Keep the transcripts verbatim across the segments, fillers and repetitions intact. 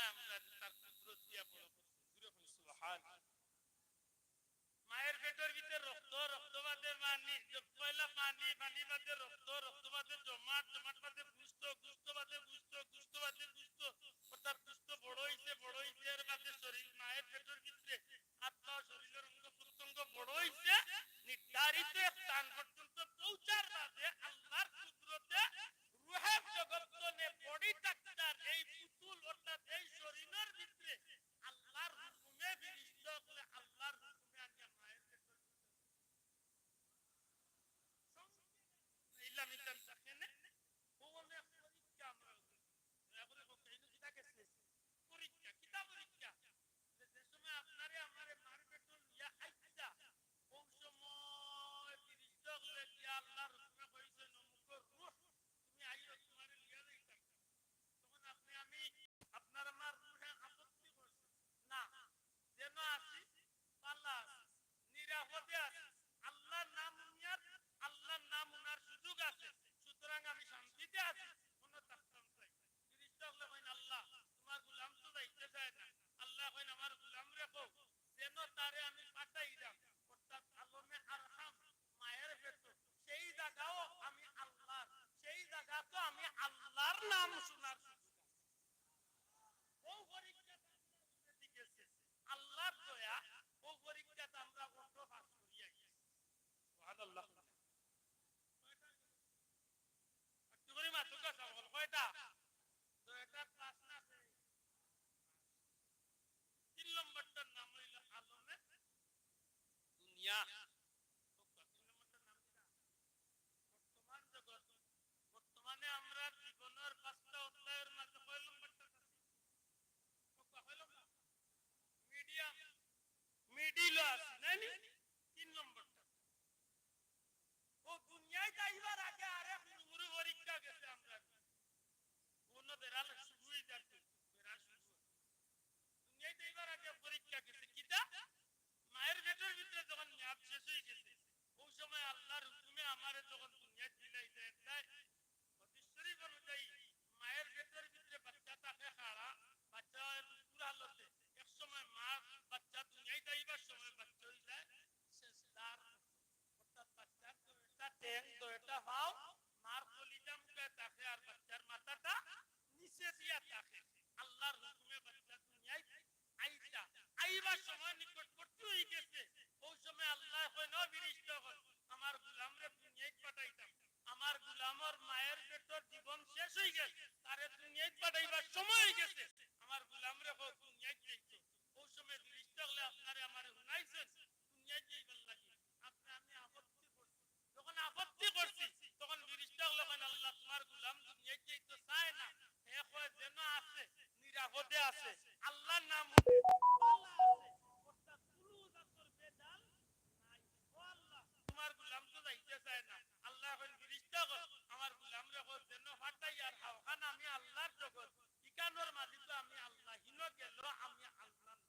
আমরা তার কুদরত দিয়া বড় করছি। জোরে বলি সুবহান। মায়ের পেটর ভিতরে রক্ত, রক্ত বাদে পানি, পয়লা পানি, পানি বাদে রক্ত, রক্ত বাদে জমাট, জমাট বাদে গুস্ত, গুস্ত বাদে গুস্ত, গুস্ত বাদে গুস্ত, অর্থাৎ গুস্ত বড় অইছে, বড় অইছে, এর বাদে শরীর, মায়ের পেটর ভিতরে আত্মা, শরীরের অঙ্গ প্রত্যঙ্গ বড় অইছে, নির্ধারিত এক স্থান পর্যন্ত পৌঁছার বাদে আল্লাহর কুদরতে রুহের জগৎ তনে পড়ি থাকতার এই পুতুল, অর্থাৎ এই শরীরের ভিতরে আল্লাহর হুকুমে ফিরিস্তা অকলে আল্লাহর হুকুমে আনিয়া মায়ের পেটর ভিতরে ইলাম ইতান থাকে না। ও অনেক পরীক্ষা আমরা অইছে। এরপরে বলতে এই কিতা গেছে? পরীক্ষা, কিতা পরীক্ষা? যে, যে সময় আপনারে আমারে মার পেটো লইয়া আইতা, ও সময় ফিরিস্তা অকলে গিয়া আল্লাহর হুকুমে কইছে, "অমুকর রুহ, তুমি আইও, তোমারে লইয়া যাইতাম।" তখন আপনি আমি আপনার আমার রুহে আপত্তি করছি না, যেন আছি, পাল্লা আছি, নিরাপদে আছি। আল্লাহর নাম হুনিয়ার, আল্লাহর নাম হুনার সুযোগ আছে, সুতরাং আমি শান্তিতে আছি, মনে থাকতাম চাই। ফিরিস্তা অকলে কইন, "আল্লাহ, তোমার গোলাম তো যাইতে চায় না।" আল্লাহ কইন, "আমার গোলামরে কও, যেন তারে আমি পাঠাইলাম, অর্থাৎ আলমে আরহাম, মায়ের পেটো, সেই জায়গাও আমি আল্লাহর, সেই জায়গা তো আমি আল্লাহর নাম শোনার সুযোগ আছে।" ও পরীক্ষা গেছে, আল্লাহর দয়া, ও পরীক্ষা আমরা অটো পাস করি আইছি। সুবহানাল্লাহ। একটু করে মাথা কাছে বল, কয়টা? তো এটা পাস না আছে। তিন নম্বরটার নাম হইল আলমে দুনিয়া। তিন নম্বরটার নাম কি? বর্তমান জগৎ। বর্তমানে আমরা জীবনের পাঁচটা অধ্যায়ের মাঝে কয় নম্বরটা আছি? কয় নম্বর? মিডিয়াম, মিডিল আছি, নাইনি? তিন নম্বরটা। ও দুনিয়াত আইবার আগে আরেক হুরুমুরু পরীক্ষা গেছে আমরা। অন্য বেড়া শুরু হয়ে যাচ্ছে, বেড়া শুরু হয়। দুনিয়াত আইবার আগে পরীক্ষা গেছে। কিতা? মায়ের পেটর ভিতরে যখন মেয়াদ শেষ হয়ে গেছে, ওই সময় আল্লাহর হুকুমে আমারে যখন দুনিয়াত দিলাই দেয়, তাই হাদিস শরীফ অনুযায়ী মায়ের পেটর ভিতরে বাচ্চা থাকে খাড়া, বাচ্চা হয় রুকুর হালতে। এক সময় মা বাচ্চা দুনিয়াত আইবার সময় বাচ্চা হয়ে যায় সেজদার মতো। অর্থাৎ বাচ্চার দুইটা ঠ্যাং, দুইটা পাও মার কলিজা মুখে থাকে আর বাচ্চার মাথাটা নিচে দিয়া থাকে। আল্লাহর হুকুমে বাচ্চা দুনিয়াত আইতা, আইবার সময় নিকটবর্তী হয়ে গেছে। ওই সময় আল্লাহ কইন, "ও ফিরিস্তা অকল, আমার গোলামরে দুনিয়াত পাঠাইতাম। আমার গোলামর মায়ের পেটর জীবন শেষ হয়ে গেছে, তারে দুনিয়াত পাঠাইবার সময় হয়ে গেছে। আমার গোলামরে কও দুনিয়াত যাইতো।" ওই সময় ফিরিস্তা অকলে আপনারে আমারে হুনাইছেন, দুনিয়াত যাইবার লাগি। আপনি আমি আপত্তি করছি। যখন আপত্তি করছি, তখন ফিরিস্তা অকলে কইন, "আল্লাহ, তোমার গোলাম দুনিয়াত যাইতো চায় না। হে কয় যেন আছে, নিরাপদে আছে, আল্লাহর নাম হুনে, ভালা আছে, অর্থাৎ কুনু জাতর বেজাল নাই। ও আল্লাহ, তোমার গোলাম তো যাইতে চায় না।" আল্লাহ কইন, "ফিরিস্তা অকল, আমার গোলামরে কও যেন পাঠাই আর হাওখান আমি আল্লাহর জগৎ, ইখানর মালিক আমি আল্লাহ, হিনো গেল আমি আল্লাহর নাম।"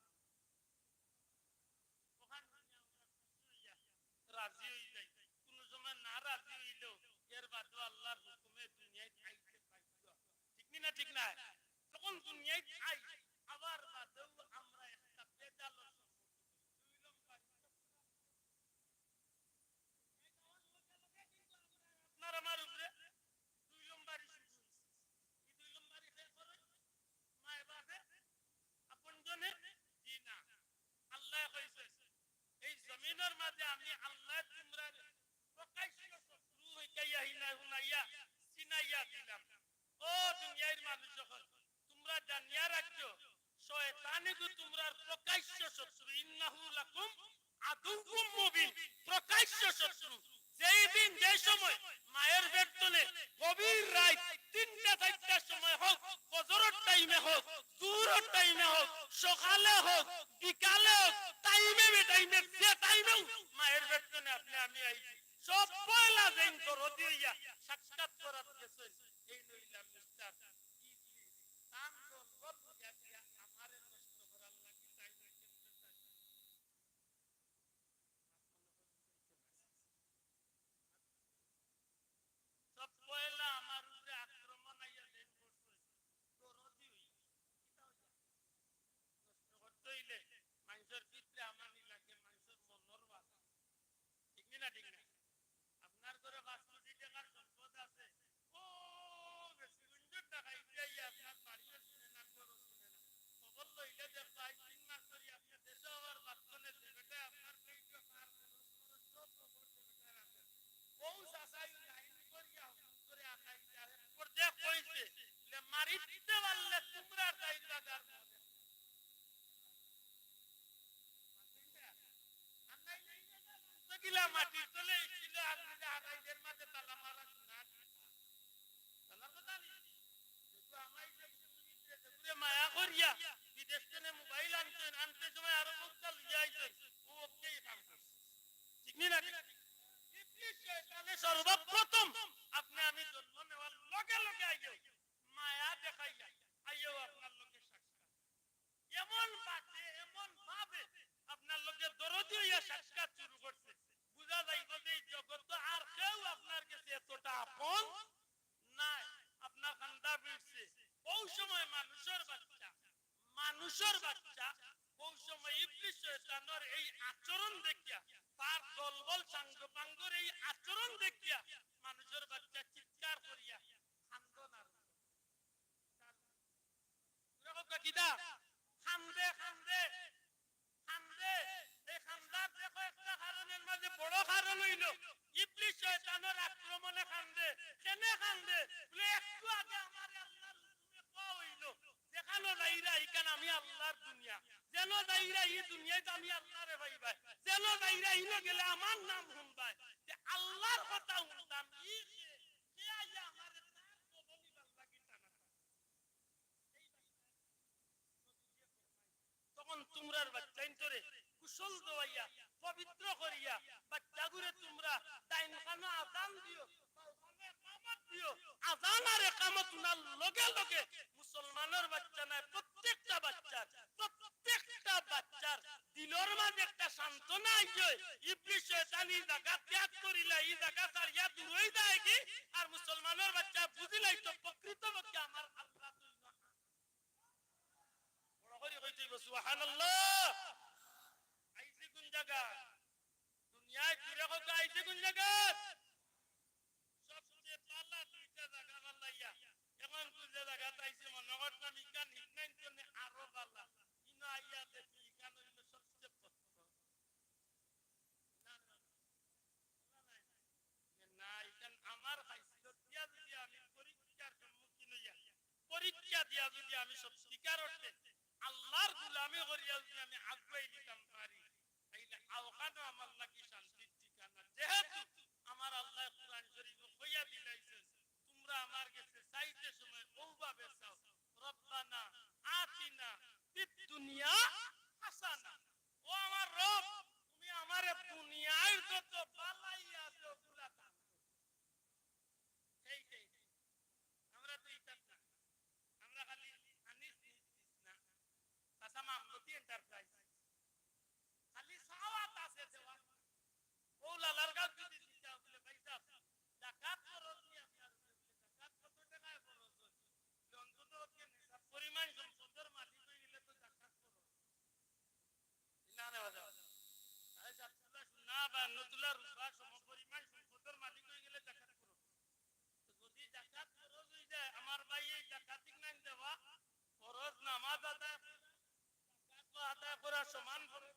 ওখান থেকে আমরা খুশি হইয়া রাজি হয়ে যাই। কোনো সময় না রাজি হইলেও এর বাদেও আল্লাহর হুকুমে দুনিয়াত আইতে বাধ্য। ঠিক নি না? ঠিক না? যখন দুনিয়াত আই, আবার বাদেও আমরা একটা বেজাল দুই নম্বর আপনার আমার উপরে দুই নম্বরই শুরু হইছে। এই দুই নম্বরই কে করে? মায়ে বাপে, আপনজনে? জি না। আল্লাহ কইছে, "এই জমিনর মাঝে আমি আল্লাহ তোমরার প্রকাশ্য শত্রু হইতাইয়া হিনা হুনাইয়া চিনাইয়া দিলাম।" ও দুনিয়ার মানুষ অকল, তোমরা জানিয়া রাখিও, শয়তানে গো তোমরার প্রকাশ্য শত্রু, ইন্নাহু লাকুম আদুউম মুবিন, প্রকাশ্য শত্রু। যেই দিন, যে সময় মায়ের পেট তনে গভীর রাত তিনটা চারটার সময় হোক, ফজরর টাইমে হোক, জোহরর টাইমে হোক, সকালে হোক, বিকালে হোক, টাইমে বেটাইমে, যে টাইমেও মায়ের পেট তনে আপনি আমি আইছি, সব পয়লা যেইন দরদি হইয়া সাক্ষাৎ করাত গেছইন, এইন অইলা মিস্টার ইবলিস। তান জঙ্গল দিয়া দিয়া আমারে নষ্ট করার লাগি তাইন কেমনে চাইলা? সব পয়লা আমার উপরে আক্রমণ আইয়া যেইন করছে, দরদি হইয়া। কিতা হইয়া? ঠিক না? আপনার ঘরে পাঁচ কোটি টাকার সম্পদ আছে, ও বেশি গুঞ্জুর টাকা ইটা আইয়া আপনার বাড়িও চিনে না, ঘরও চিনে না। খবর লইলে দেখবা, এই তিন মাস ধরি আপনি দেশে আবার বাচ্চনে যে বেটায় আপনার পেটে খার খরচ খরচ সব খবর যে বেটায় রাখে। বউ চাচাই লাইন করিয়া হুকুম করে আগাই যায়। পর দেখ কইছে, বলে, "মারিতে পারলে তোমরা চাইর বাজার মনে।" কিলা মাটির তলে ছিল, আর যদি হারাইদের মাঝে তালা মারা শোনা। তালার কথা নি? যেহেতু আমার এই যে মুসলিম যে ঘুরে মায়া করিয়া বিদেশ থেকে মোবাইল আনছেন, আনতে সময় আরো বউটা লইয়া আইছেন, ও ওকেই কাম করছে। ঠিক নি না? ঠিক? ইবলিস শয়তানে সর্বপ্রথম আপনি আমি জন্ম নেওয়ার লগে লগে আইও মায়া দেখাইয়া আইও আপনার লগে সাক্ষাৎ। এমন বাটে, এমন ভাবে আপনার লগে দরদি হইয়া সাক্ষাৎ শুরু করছে, বুঝা যাইব যে এই জগত আর কেউ আপনার গেছে এতটা আপন নাই। আপনার কান্দা ভিড়ছে। ওই সময় মানুষের বাচ্চা, মানুষের বাচ্চা, ওই সময় ইবলিস শয়তানর এই আচরণ দেখিয়া, তার দলবল সাঙ্গ পাঙ্গর এই আচরণ দেখিয়া মানুষের বাচ্চা চিৎকার করিয়া কান্দন আর কিতা? কান্দে, কান্দে, কান্দে। এই কান্দার দেখো একটা কারণের মাঝে বড় কারণ হইল, ইবলিস শয়তানের আক্রমণে কান্দে। কেনে কান্দে? বলে, "একটু আগে আমারে আল্লাহর হুকুমে কওয়া হইল, যেখানো যাইরা, ইখান আমি আল্লাহর দুনিয়া। যেন যাইরা, ই দুনিয়াত আমি আল্লাহরে পাইবায়। যেন যাইরা, ইনো গেলে আমার নাম শুনবায়। যে আল্লাহর কথা শুনতাম, ই সে, সে আইয়া আমারে তার কবর নিবার লাগি টানা।" তখন তুমরার বাচ্চাইন্তরে গোসল দেওয়াইয়া, পবিত্র করিয়া, বাচ্চাগুরে তুমরা ডাইন কানো আজান দিও, বাম কানো একামত দিও। আজান আর একামত হুনার লগে লগে মুসলমানর বাচ্চা নায়, প্রত্যেকটা বাচ্চার, প্রত্যেকটা বাচ্চার দিলর মাঝে একটা সান্ত্বনা আইছে, ইবলিস শয়তান ই জাগা ত্যাগ করিলা, ই জাগা ছাড়িয়া দূরই যায়গি, আর মুসলমানর বাচ্চা বুঝিলাইতো প্রকৃতপক্ষে আমার আল্লাহ দুই না। বড় করি কইতে অইবো, সুবহানাল্লাহ। আইছি কোন জাগা? দুনিয়ার ঘুরে কউক্কা আইছি কোন জাগা? সবচেয়ে ভালা দুইটা জাগা ভালাইয়া। এখন কোন যে জাগাত আইছি মনে করতাম ইখান হিকনাইন জন্য আরো ভালা। ইনো আইয়া দেখি ইখান অইল সবচেয়ে প্রথম। না, না, না। না, ইখান আমার খাইছিল দিয়া যদি আমি পরীক্ষার সম্মুখীন হইয়া, পরীক্ষা দিয়া যদি আমি সত্যিকার অর্থে আল্লাহর গোলামি করিয়া যদি আমি আগুয়াই দিতাম পারি, তাইলে অখানও আমার লাগি শান্তির ঠিকানা। যেহেতু আমার আল্লাহ কোরআন শরীফে কইয়া দিলাইছেন, তোমরা আমার গেছে চাইতে সময় ওভাবে চাও, "রব্বানা আতিনা ফিদ দুনিয়া হাসানা।" ও আমার রব, তুমি আমারে দুনিয়ার যত ভালাই আছে ওগুলা দান করো। এই, এই, এই। আমরা তো ইতার না। আমরা খালি আনিস নিস নিস না। চাচা মামলতি এন্টারপ্রাইজ। খালি চাওয়াত আছে দেওয়া। ও লালার গাঁও যদি জিতা বলে, "ভাই সাহেব, জাকাত ফরজ নি আপনার উপরে?" বলে, "জাকাত কত টাকায় ফরজ হয়?" বলে, "অন্তত ওকে নিসাব পরিমাণ সম্পদের মালিক হয়ে গেলে তো জাকাত ফরজ।" না, না, বাজার। আরে সাবতুল্লাহ সোনা বা নতুল্লাহ রূপা সমপরিমাণ সম্পদের মালিক হয়ে গেলে জাকাত ফরজ। তো যদি জাকাত ফরজ হয়ে যায়, আমার ভাই এই জাকাত ঠিক নাই দেওয়া, ফরজ নামাজ আদায় করা, জাকাত আদায় করা সমান ফরজ।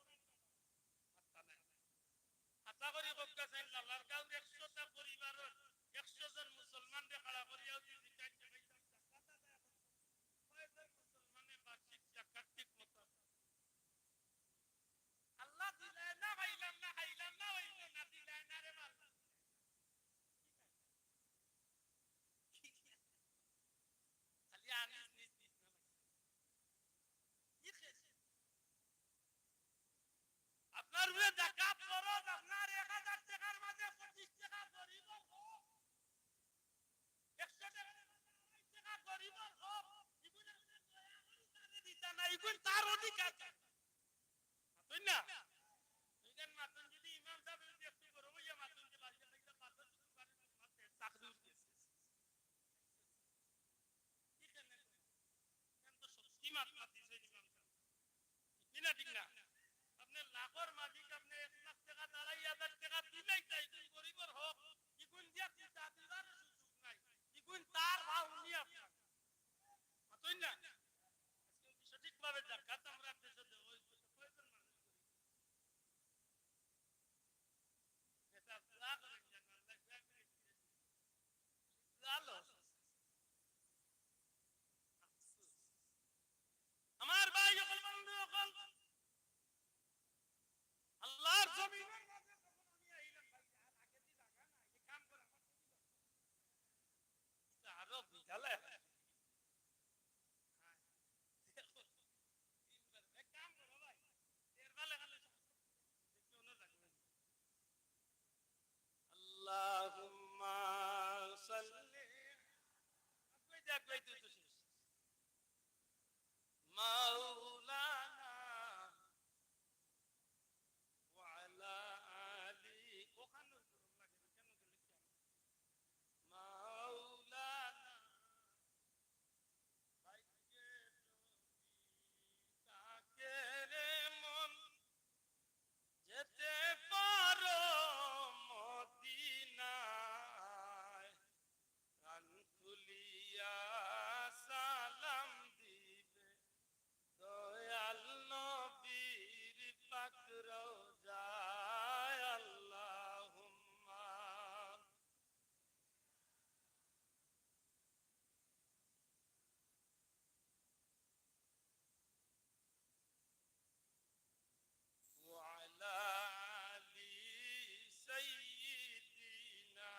আশা করি কউক্কা চাইন লালার গাঁওর একশোটা পরিবারর একশো জন মুসলমানরে খাড়া করিয়া যদি জিজ্ঞাসা করি, "জাকাত আদায় করো?" কয়জন মুসলমানে বার্ষিক জাকাত ঠিক মতো আল্লাহ দিলায় না, পাইলাম না, খাইলাম না, অইল না, দিলায় না রে বাবা। খালি আনিস নিস নিস না লাগে। ই শেষ। আপনার উপরে জাকাত ফরজ, আপনার এক হাজার টাকার মাঝে পঁচিশ টাকা গরিবর হক। একশো টাকা, আড়াই টাকা গরিবর হক, ইগুন আপনি দয়া করি তারে দিতা না, ইগুন তার অধিকার। মাতইন না? ইখান মাতইন যদি ইমাম সাহেব যদি একটু গরম হইয়া মাতইন যে বাড়িতে বাড়িতে পাঁচ হাজার টাকা বাড়িতে মাতইন, চাকরি উঠে গেছে। ইখান তো সত্যি মাত মাতিছে ইমাম সাহেব। ঠিক না, ঠিক না? আপনি লাখর মালিক, আপনি এক লাখ টাকা দাঁড়াইয়া হাজার টেকা দিলেই তাই, ইগুন গরিবর হক, ইগুন দিয়া চিন্তা দিবারও সুযোগ নাই, ইগুন তার ভাব উনি আপনার। মাতইন না? আজকে সঠিকভাবে জাকাত আমরা দেশে দেওয়া হইছে, কয়জন মানুষ গরিব? এটা দোয়া করেন যেন আল্লাহ দোয়া করে দিতে। দোয়া লো। আমার ভাই অকল, বন্ধু অকল, আল্লাহর জমিনের মাঝে যখন আমি আইলাম, ভাই, আর আগে দি জায়গা নাই, এই কাম করা আমার জন্য। আরো বিকালে। এক কাম করো ভাই, এর বেলা খালি দেখি অন্য জায়গা। আল্লাহুম্মা সাল্লি। আগুয়াই দে, আগুয়াই দে, তুই শেষ। মাওলানা ওয়া আলা আলি। ওখানে গরম লাগে না, কেন গেলে কি? মাওলানা, ভাইকে যদি ডাকে রে মন, যেতে পারো মদিনায়। প্রাণ খুলিয়া সালাম দিবে দয়াল নবীর পাক রওজায়। আল্লাহুম্মা ওয়া আলা আলি সাইয়্যিদিনা।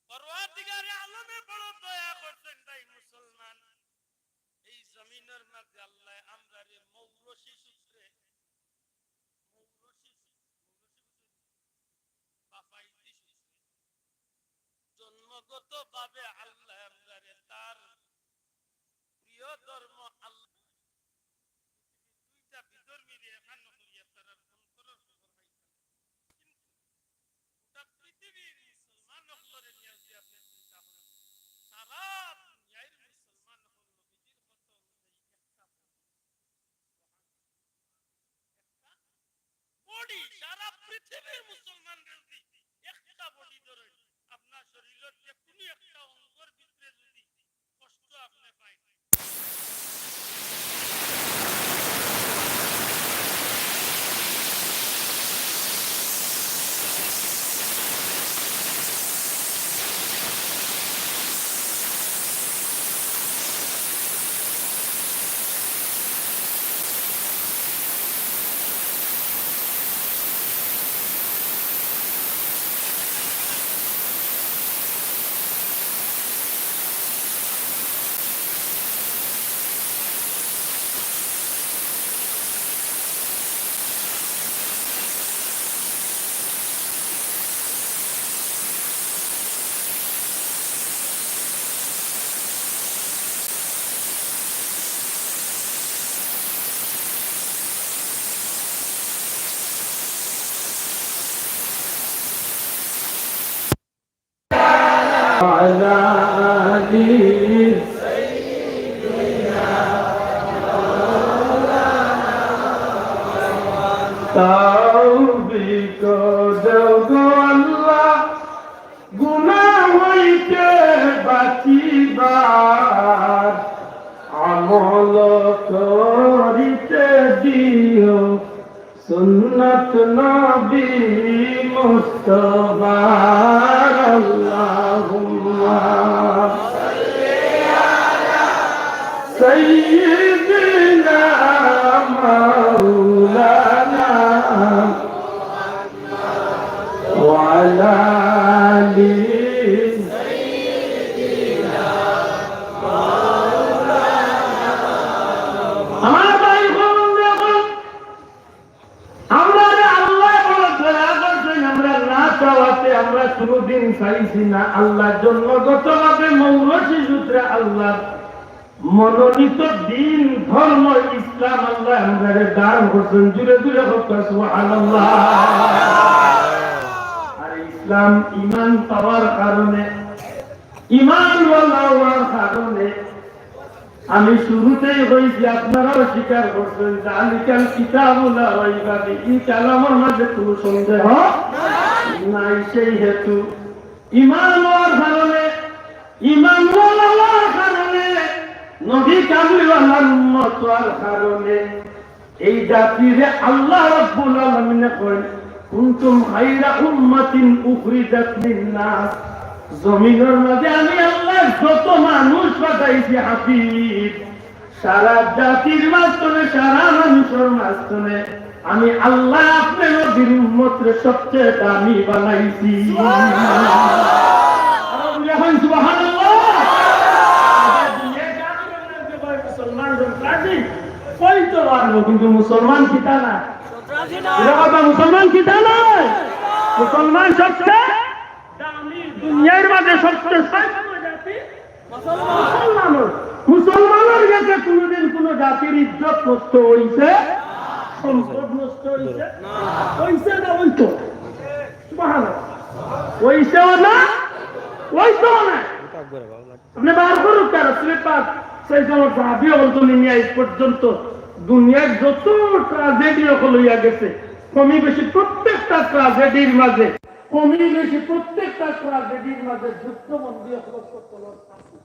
পরওয়ারদিগারে আলমে বড় দয়া করছেন ভাই মুসলমান। এই জমিনের মাঝে আল্লাহ আমরারে মৌরসি সূত্রে, মৌরসি, মৌরসি বুঝছেন? বাফাইতি সূত্রে। জন্মগতভাবে আল্লাহ আমরারে তার প্রিয় ধর্ম আল্লাহ, দুইটা বিধর্মীরে এখান করিয়া তারার অন্তরের খবর পাইতাম। কিন্তু গোটা পৃথিবীর মুসলমান অকলরে নিয়া যদি আপনি চিন্তা করেন, সারা দুনিয়ার মুসলমান অকল নবীজির মত অনুযায়ী একটা একটা body, সারা পৃথিবীর মুসলমানরে যদি একটা body ধরে, আপনার শরীরের যে কোনো একটা অঙ্গর ভিতরে যদি কষ্ট আপনি পাইন, وعلى آل তৌফিক দেও গো আল্লাহ, গুনাহ হইতে বাঁচিবার, আমল করিতে দিও সুন্নত নবী মুস্তফার। আল্লাহুম্মা সাইয়্যিদিনা মাওলানা ওয়া আলা আলি। আমার ভাই বোন, দেখুন, আমরারে আল্লাহ বড় দয়া করছেন, আমরা না চাওয়াতে আমরা কোনোদিন চাইছি না। আল্লাহ জন্মগতভাবে মৌরসি সূত্রে আল্লাহ মনোনীত দিন ধর্ম ইসলাম আল্লাহ আমরারে দান করছেন। জুরে জুরে কউক্কা সুবহানাল্লাহ। আর ইসলাম ইমান পাওয়ার কারণে, ইমানওয়ালা হওয়ার কারণে আমি শুরুতেই কইছি, আপনারাও স্বীকার করছেন, "জালিকাল কিতাবু লা রাইবা ফি", ই কালামর মাঝে কোনো সন্দেহ নাই। সেই হেতু ইমান হওয়ার কারণে, ইমান হওয়ার কারণে, নবী কামলিওয়ালার উম্মত হওয়ার কারণে এই জাতিরে আল্লাহ রাব্বুল আলামিনে কইন, "কুনতুম খায়রা উম্মাতিন উখরিজাত লিন-নাস।" জমিনর মাঝে আমি আল্লাহ যত মানুষ পাঠাইছি হাবিব, সারা জাতির মাঝখানে, সারা মানুষের মাঝখানে আমি আল্লাহ আপনে নবীর উম্মতরে সবচেয়ে দামি বানাইছি। আরো জোরে কইন সুবহানাল্লাহ। মুসলমান সন্ত্রাসী কইতে পারবো, কিন্তু মুসলমান কিতা না? এরা কথা মুসলমান কিতা না? মুসলমান সবচেয়ে দামি, দুনিয়ার মাঝে সবচেয়ে শ্রেষ্ঠ জাতি মুসলমান। মুসলমানের গেছে কোনোদিন কোনো জাতির ইজ্জত নষ্ট হইছে, সম্পদ নষ্ট হইছে, হইছে না হইতো? সুবহানাল্লাহ। হইছেও না, হইতো না। আপনি বার করুক তারা, রাসূলে পাক সাল্লাল্লাহু আলাইহি ওয়াসাল্লাম সাহাবী অকল তো নিয়ে আজ পর্যন্ত দুনিয়ার যত ট্রাজেডি অকল হইয়া গেছে, কমি বেশি প্রত্যেকটা ট্রাজেডির মাঝে, কমি বেশি প্রত্যেকটা ট্রাজেডির মাঝে যুদ্ধবন্দী অকল তো তলব আছে।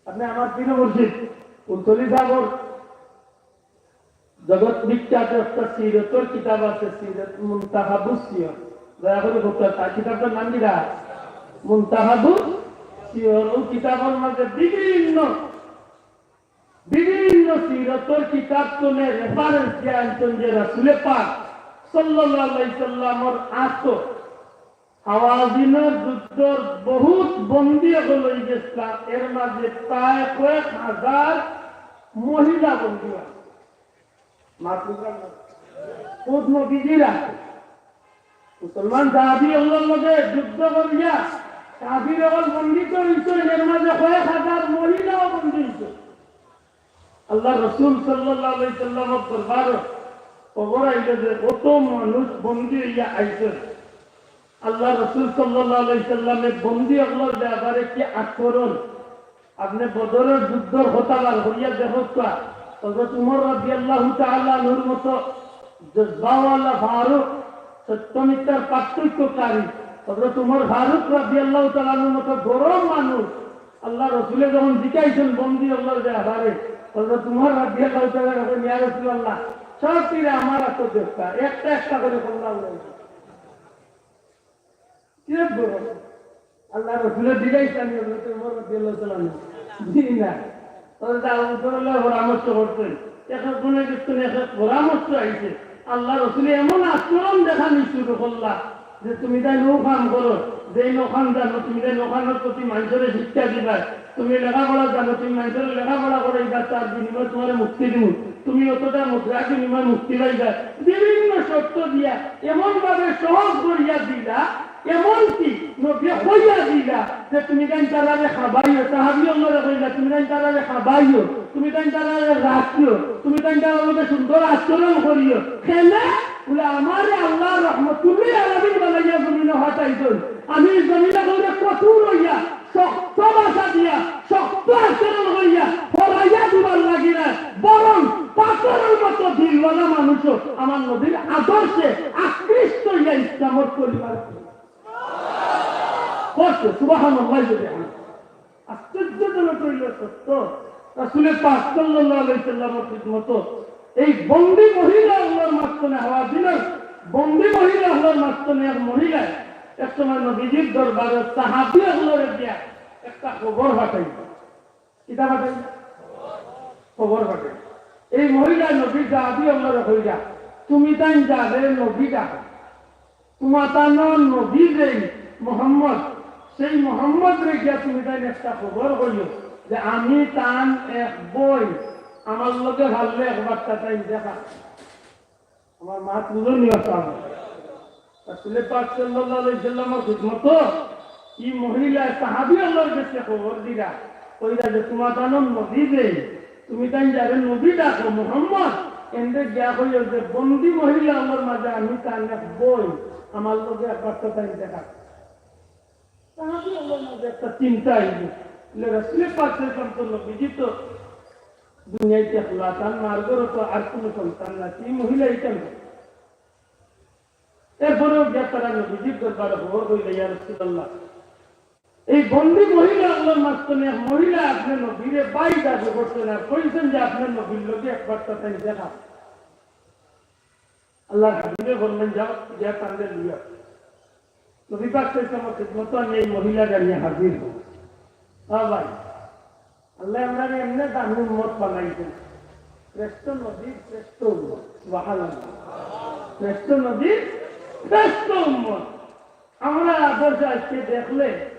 আপনি আমার পীর মুর্শিদ ফুলতলি সাহেবর জগৎ বিখ্যাত একটা সিরতর কিতাব আছে, সিরত মুনতাখাবুস সিয়র। দয়া করে বলতে, তার কিতাবটার নাম কিতা? মুনতাখাবুস সিয়র। ওই কিতাবর মাঝে বিভিন্ন, বিভিন্ন সিরতর কিতাব তুলে রেফারেন্স দিয়া আনছেন যে রাসূলে পাক সাল্লাল্লাহু আলাইহি সাল্লামর আতো হাওয়াজিনের যুদ্ধর বহুত বন্দী অকল হয়ে গেছিলা, এর মাঝে প্রায় কয়েক হাজার মহিলা বন্দী আছে। মাতৃকা খুদ নবীজির আছে। মুসলমান সাহাবী অকলর লগে যুদ্ধ করিয়া কাফির অকল বন্দী তো হইছে, এর মাঝে কয়েক হাজার মহিলাও বন্দী হইছে। আল্লাহ রসুল সাল্লাল্লাহু আলাইহি সাল্লামর দরবারো খবর আইল যে কত মানুষ বন্দী হইয়া আইছে। আল্লাহ রসুল সাল্লাল্লাহু আলাইহি সাল্লামে বন্দী অকলর ব্যাপারে কি আচরণ? আপনি বদরের যুদ্ধর কথা বার করিয়া দেখো তো, হযরত উমর রাদিয়াল্লাহু তাআলা আনহুর মতো জজবাওয়ালা ফারুক, সত্য মিথ্যার পার্থক্যকারী, হযরত উমর ফারুক রাদিয়াল্লাহু তাআলা আনহুর মতো গরম মানুষ, আল্লাহ রসুলে যখন জিকাইছেন বন্দী অকলর ব্যাপারে, হযরত উমর রাদিয়াল্লাহু তাআলা আনহু, "ইয়া রাসূলুল্লাহ, সব তীরে আমার আতো দেখতা, একটা একটা করে কল্লা উড়াই।" কি বড়? আল্লাহ রসুলের দিকে ইসলামী হজরত উমর রাদিয়াল্লাহু তাআলা আনহু। জি না। হযরত আবু বকর পরামর্শ করতেন। এক এক জনের কাছ থেকে এক এক পরামর্শ আইছে। আল্লাহ রসুলে এমন আচরণ দেখানি শুরু করলা যে তুমি তাই নৌ কাম করো, যেই নখান জানো, তুমি তাই নখানোর প্রতি মানুষের শিক্ষা দিবা, তুমি লেখাপড়া জানো, তুমি মানুষের লেখাপড়া করাইবা, তার বিনিময়ে তোমার মুক্তি দিব, তুমি অতটা মুদ্রার বিনিময়ে মুক্তি পাইবা। বিভিন্ন শর্ত দিয়া এমন ভাবে সহজ করিয়া দিলা, এমনকি নবী কইয়া দিলা যে তুমি তাইন তারারে খাবাইও, সাহাবী অকলরে কইলা, "তুমি তাইন তারারে খাবাইও, তুমি তাইন তারারে রাখিও, তুমি তাইন তারার লগে সুন্দর আচরণ করিও।" কেনে? বলে, "আমারে আল্লাহ রহমতুল্লিল আলামিন বানাইয়া জমিনো পাঠাইছইন, আমি জমিনো বলে কঠোর হইয়া, শক্ত ভাষা দিয়া, শক্ত আচরণ করিয়া, হরাইয়া দিবার লাগি না, বরং পাথরের মতো দিলওয়ালা মানুষও আমার নবীর আদর্শে আকৃষ্ট হইয়া ইসলামর পরিবার করছে।" সুবহানাল্লাহ। যদি আমি আশ্চর্যজনক হইল সত্য, রাসূলে পাক সাল্লাল্লাহু আলাইহি সাল্লামর খিদমত এই বন্দী মহিলা অকলর মাঝখানে, হাওয়াজিনের বন্দী মহিলা অকলর মাঝখানে এক মহিলায় এক সময় নবীজির দরবারে সাহাবী অকলরে দিয়া একটা খবর পাঠাইল। কিতা পাঠাইল? খবর পাঠাইল। এই মহিলা নবী সাহাবী অকলরে কইলা, "তুমি তাইন যারে নবী ডাকো, তোমার তান নবী যেই মোহাম্মদ, সেই মোহাম্মদরে গিয়া তুমি তাইন একটা খবর কইও যে আমি তান এক বইন, আমার লগে পারলে একবার তা তাইন দেখা।" আমার মাত বুঝো নি? রাসূলে পাক সাল্লাল্লাহু আলাইহি সাল্লামর খিদমত ই মহিলা সাহাবী অকলর গেছে খবর দিরা, কইরা যে তোমার তান নবী যেই, তুমি তাইন যারে নবী ডাকো মোহাম্মদ, এনরে গিয়া কইও যে বন্দী মহিলা অকলর মাঝে আমি তান এক বইন, আমার লগে একবার তা তাইন দেখা। সাহাবী অকলর মাঝে একটা চিন্তা আইল, বলে, রাসূলে পাক সাল্লাল্লাহু আলাইহি ওয়াসাল্লাম তো নবীজি তো দুনিয়াত একলা, তান মার ঘরো তো আর কুনু সন্তান নাই, এই মহিলা ইখান। এরপরেও গিয়া তারা নবীজির দরবারো খবর কইলা, "ইয়া রাসূলুল্লাহ, এই বন্দী মহিলা অকলর মাঝখানো এক মহিলা আপনে নবীরে ভাই দাবি করছইন আর কইছইন যে আপনে নবীর লগে একবার তাইন দেখা।" আল্লাহর হাবিবে বললেন, "যাও, গিয়া তানরে লইয়া।" নবী পাক সাল্লাল্লাহু আলাইহি ওয়াসাল্লামর খিদমতো আমি এই মহিলারে আনিয়া হাজির অই। হ্যাঁ ভাই, আল্লায় আমরারে এমনে দামি উম্মত বানাইছইন। শ্রেষ্ঠ নবীর শ্রেষ্ঠ উম্মত। সুবহানাল্লাহ। শ্রেষ্ঠ নবীর শ্রেষ্ঠ উম্মত। আমরা আদর্শ আজকে দেখলে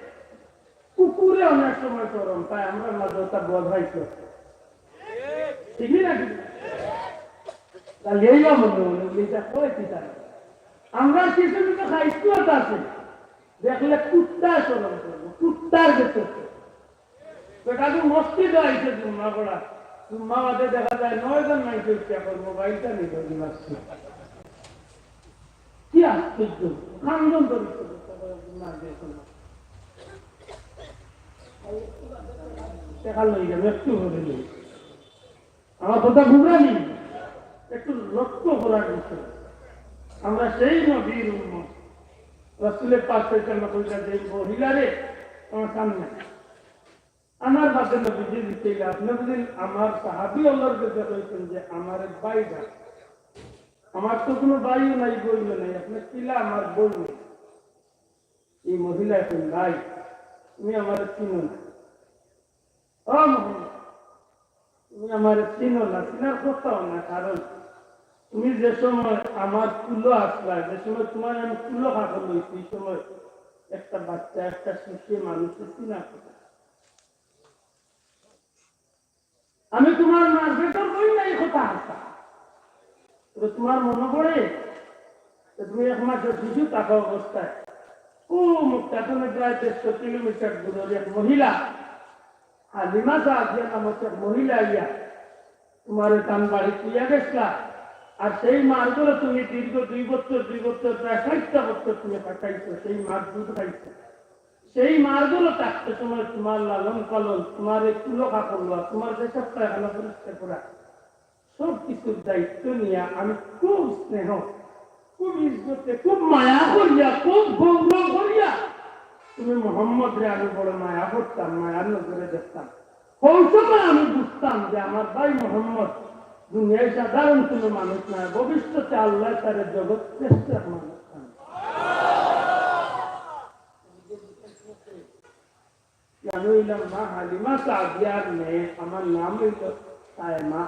কুকুরে অনেক সময় শরম পায়, আমরার মাঝে ওটা বোধ হইছে। ঠিক না? তাহলে এই মনে মনে বলি, "এটা কয় কি তারা?" আমরা কিছু কিছু খাইছলত আছে, দেখলে কুত্তা শরম করবো, কুত্তার গেছে। বেটাকে মসজিদে আইছে জুম্মা পড়া, জুম্মা বাদে দেখা যায় নয় জন মাইনষে উঠিয়া কয়, "মোবাইলটা নিল, দিমাসি।" কি আশ্চর্য, খান্দন ধরিছে, জুম্মা দিয়ে শোনা। দেখা লই যাবে, একটু করে লই। আমার কথা বুঝানি, একটু লক্ষ্য করার বিষয়। আমরা সেই নবীর উম্মত। রাসূলের পাশে কেন কইলা যে মহিলারে আমার সামনে আমার মাঝে নবীজি দিতে আপনি যদি আমার সাহাবী অকলর কাছে কইছেন যে আমার এক ভাই ডাক, আমার তো কোনো ভাইও নাই, বইনও নাই, আপনি কিলা আমার বই নেই? এই মহিলা এখন ভাই, তুমি আমার চিনো না। ও মহিলা, তুমি আমার চিনো না, চিনার কথাও না, কারণ তুমি যে সময় আমার কুলো আসলা, যে সময় তোমার আমি কুলো খাবো লইছি, এই সময় একটা বাচ্চা, একটা শিশু মানুষের চিনা কথা। আমি তোমার মার পেটর বই নাই কথা আসা। তো তোমার মনে পড়ে যে তুমি এক মাসের শিশু থাকা অবস্থায় ও মুক্তাটনে প্রায় দেড়শো কিলোমিটার দূরের এক মহিলা, হালিমা সাদিয়া নামক এক মহিলা আইয়া তোমারে তান বাড়ি তুইয়া গেছলা। আর সেই মার ঘরো তুমি দীর্ঘ দুই বছর, দুই বছর, প্রায় ষাটটা বছর তুমি কাটাইছো, সেই মার দুধ খাইছো। সেই মার ঘরো থাকতে সময় তোমার লালন পালন, তোমার এই তুলো কাপড় লওয়া, তোমার যে সব পায়খানা পরিষ্কার করা, সব কিছুর দায়িত্ব নিয়া আমি খুব স্নেহ, খুব ইজ্জতে, খুব মায়া করিয়া, খুব গৌরব করিয়া তুমি মোহাম্মদরে আমি বড় মায়া করতাম, মায়ার নজরে দেখতাম। ওই সময় আমি বুঝতাম যে আমার ভাই মোহাম্মদ দুনিয়ায় সাধারণ কোনো মানুষ নয়, ভবিষ্যতে আল্লাহ তারে জগৎ শ্রেষ্ঠ মানুষ বানাবে। আমি হইলাম মা হালিমা সাদিয়ার মেয়ে, আমার নাম হইল সায়মা।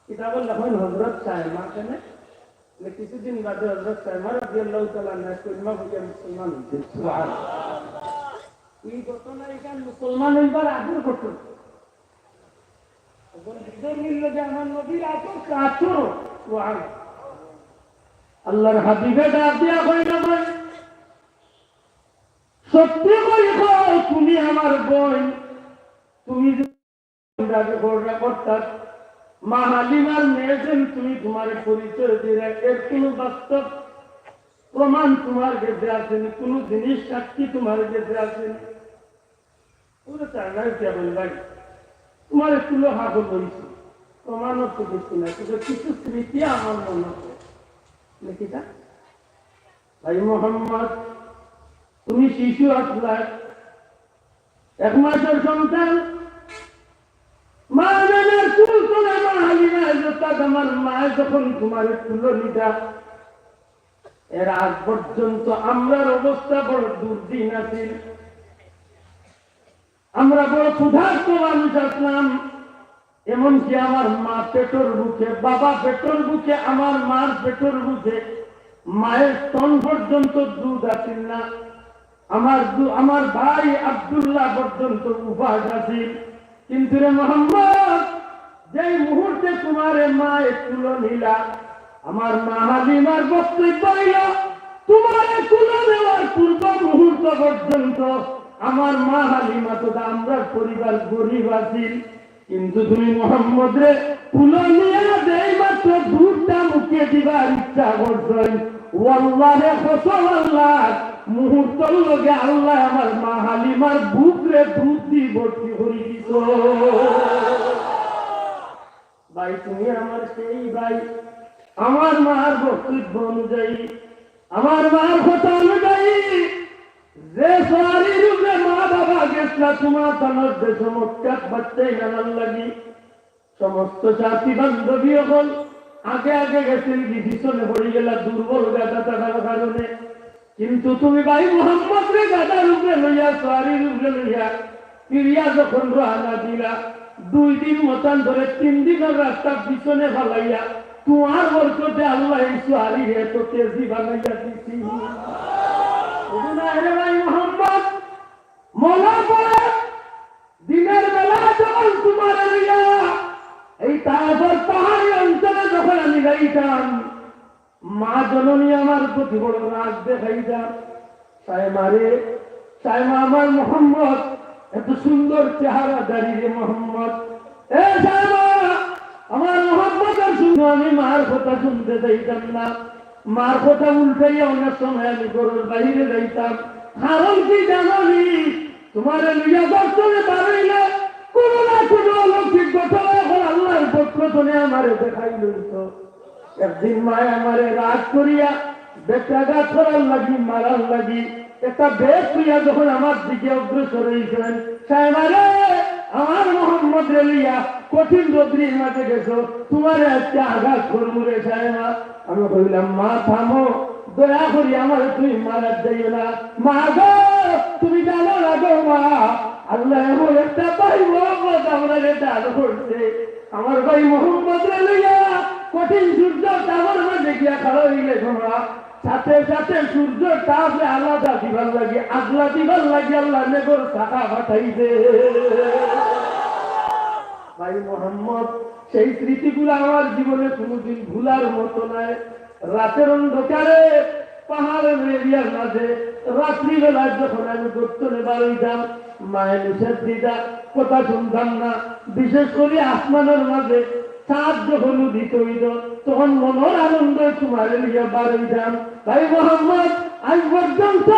কিতাবর লেখইন হযরত সায়মা কেনে? মানে কিছুদিন বাদে হযরত সায়মা রাদিয়াল্লাহু তাআলা আনহা কলিমা পড়িয়া মুসলমান হইছেন। সুবহানাল্লাহ। এই ঘটনা এখান মুসলমান হইবার আগের ঘটনা। এখন হৃদয় মিলল যে আমার নবীর আদর্শ আচরণ। সুবহানাল্লাহ। আল্লাহর হাবিবে ডাক দিয়া কইল, "ভাই, সত্যি করি কও, তুমি আমার বোন, তুমি যে দাবি কররা করতাত, মা হালিমার মেয়ে যেন তুমি তোমার পরিচয় দিলে, এর কোনো বাস্তব প্রমাণ তোমার গেছে আসেনি, কোনো জিনিস সাক্ষী তোমার গেছে আসেনি?" ওরা চায় না, "কেমন ভাই, তোমার একটু লোহা বলছি, প্রমাণও তো দেখছি না, কিন্তু কিছু স্মৃতি আমার মনে হয়।" লিখিতা, "ভাই মোহাম্মদ, তুমি শিশু আসলা, এক মাসের সন্তান, মা আমিনার কুল তলে মা হালিমা, অর্থাৎ আমার মায়ে যখন তোমার কুলো নিতা, এর আগ পর্যন্ত আমরার অবস্থা বড় দুর্দিন আছিল। আমরা বড় ক্ষুধার্ত মানুষ আসলাম। এমনকি আমার মা পেটর বুকে, বাবা পেটর বুকে, আমার মার পেটর বুকে মায়ের স্তন পর্যন্ত দুধ আছিল না। আমার দু-, আমার ভাই আব্দুল্লাহ পর্যন্ত উপাস আছিল।" কিন্তু রে মোহাম্মদ, যেই মুহূর্তে তোমারে মায়ে কুলো নিলা, আমার মা হালিমার বক্তব্য হইল, তোমারে কুলো নেওয়ার পূর্ব মুহূর্ত পর্যন্ত আমার মা হালিমা তো আমরার পরিবার গরিব আছিল, কিন্তু তুমি মোহাম্মদরে কুলো নিয়া যেই মাত্র দুধটা মুখে দিবার ইচ্ছা করছইন, ওয়াল্লাহ রে কসম আল্লাহ, মুহূর্তর লগে আল্লাহ আমার মা হালিমার বুকরে দুধ দি ভর্তি করি দিত। ভাই, তুমি আমার সেই ভাই, আমার মার বক্তব্য অনুযায়ী, আমার মার কথা অনুযায়ী, যে সওয়ারির উপরে মা বাবা গেছলা, তোমার তানোর দেশে মক্কাত বাচ্চাই নানার লাগি, সমস্ত সাথী বান্ধবী অকল আগে আগে গেছইন, পিছনে পড়ি গেলা দুর্বল গাধা থাকার কারণে। কিন্তু তুমি ভাই মোহাম্মদরে গাধার উপরে লইয়া, সওয়ারির উপরে লইয়া, ফিরিয়া যখন রওয়ানা দিলা, দুই দিন মতান্তরে তিন দিনর রাস্তা পিছনে ফালাইয়া, তোমার বরকতে আল্লায় এই সওয়ারিরে এত তেজি বানাইয়া দিছি। বুঝো না রে ভাই মোহাম্মদ, মনে পড়ে দিনের বেলা যখন তোমারে লইয়া এই তায়েফর পাহাড়ি অঞ্চলে যখন আমি যাইতাম, মা জননী আমার প্রতি বড় রাগ দেখাইতা। সায়মা রে, সায়মা আমার মোহাম্মদ, এত সুন্দর চেহারাধারী রে মোহাম্মদ। এ সায়মা, আমার মোহাম্মদর শুনো, আমি মার কথা শুনতে চাইতাম না। মার কথা উল্টাইয়া অনেক সময় আমি ঘরর বাইরে যাইতাম। কারণ কি জানো নি? তোমারে লইয়া ঘর তনে বারইলে কোনো না কোনো অলৌকিক ঘটনা অখন আল্লাহর পক্ষ তনে আমারে দেখাই লইতো। একদিন মায় আমারে রাগ করিয়া বেত্রাঘাত করার লাগি, মারার লাগি একটা বেত লইয়া যখন আমার দিকে অগ্রসর অইছইন, সায়মা রে, আমার মোহাম্মদরে লইয়া কঠিন রৌদ্রর মাঝে গেছো, তোমারে আজকে আঘাত করমু রে সায়মা। আমি কইলাম, মা থামো, দয়া করি আমারে তুমি মারাত যাইও না। মা গো, তুমি জানো না গো মা, আল্লায় এমন একটা ভাই মোহাম্মদ আমরারে দান করছে। আমার ভাই মোহাম্মদরে লইয়া কঠিন সূর্যর তাপর মাঝে গিয়া খাড়া অইলে গো মা, সাথে সাথে সূর্যর তাপরে আলাদা দিবার লাগি, আগলা দিবার লাগি আল্লায় মেঘর শাখা পাঠাইছে। ভাই মোহাম্মদ, সেই স্মৃতিগুলা আমার জীবনে কোনোদিন ভুলার মতো নায়। রাতের অন্ধকারে পাহাড়ের এরিয়ার মাঝে রাত্রিবেলা যখন আমি ঘর তনে বারইতাম, মায় নিষেধ দিতা, কথা শুনতাম না। বিশেষ করি আসমানর মাঝে চাঁদ যখন উদিত অইতো, তখন মনর আনন্দে তোমারে লইয়া বারইতাম। ভাই মোহাম্মদ, আজ পর্যন্ত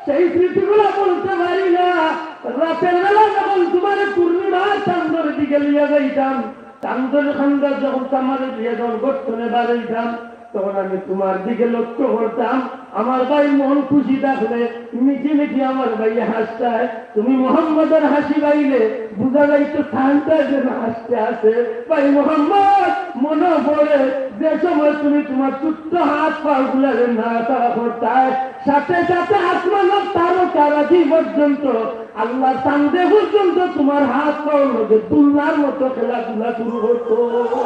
সেই স্মৃতিগুলা ভুলতে পারি না। রাতের বেলা যখন তোমারে পূর্ণিমার চান্দর দিকে লইয়া যাইতাম, চান্দর খান্দার যখন তোমারে লইয়া যখন ঘর তনে বারইতাম, তখন আমি তোমার দিকে লক্ষ্য করতাম। আমার ভাই মন খুশি থাকলে মিঠি মিঠি আমার ভাই হাসতায়। তুমি মোহাম্মদর হাসি পাইলে বুঝা যাইতো চান্দটা যেন হাসতে আছে। ভাই মোহাম্মদ, মনে পড়ে যে সময় তুমি তোমার ছোট্ট হাত পাগুলারে নাড়াচাড়া করতায়, সাথে সাথে আসমানর তারকারাজি পর্যন্ত, আল্লাহর চান্দে পর্যন্ত তোমার হাত পাওর লগে দুলনার মতো খেলাধুলা শুরু করতো। ও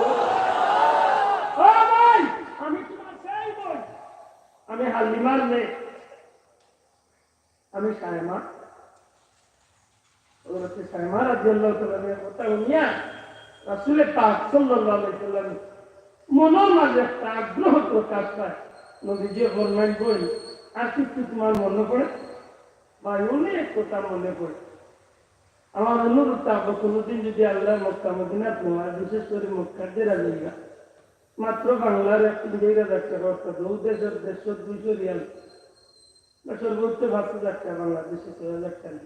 ভাই, আমি তোমার সেই ভাই, আমি হালিমার মেয়ে, আমি সায়মা। হযরতে সায়মা রাদিয়াল্লাহু তাআলা আনহার কথা শুনিয়া রাসূলে পাক সাল্লাল্লাহু আলাইহি ওয়াসাল্লাম মনর মাঝে একটা আগ্রহ প্রকাশ পায়। নবীজি ফরমাইন, "বইন, আর কিছু তোমার মনে পড়ে?" ভাই, অনেক কথা মনে পড়ে। আমার অনুরোধ থাকবো, কোনোদিন যদি আল্লাহ মক্কা মদিনাত নেওয়ায়, বিশেষ করে মক্কার দেড় হাজার, মাত্র বাংলার এক তিন দেড় হাজার টাকা, অর্থাৎ ও দেশের দেড়শো দুইশো রিয়াল, বা সর্বোচ্চ পাঁচ হাজার টাকা, বাংলাদেশে ছয় হাজার টাকা।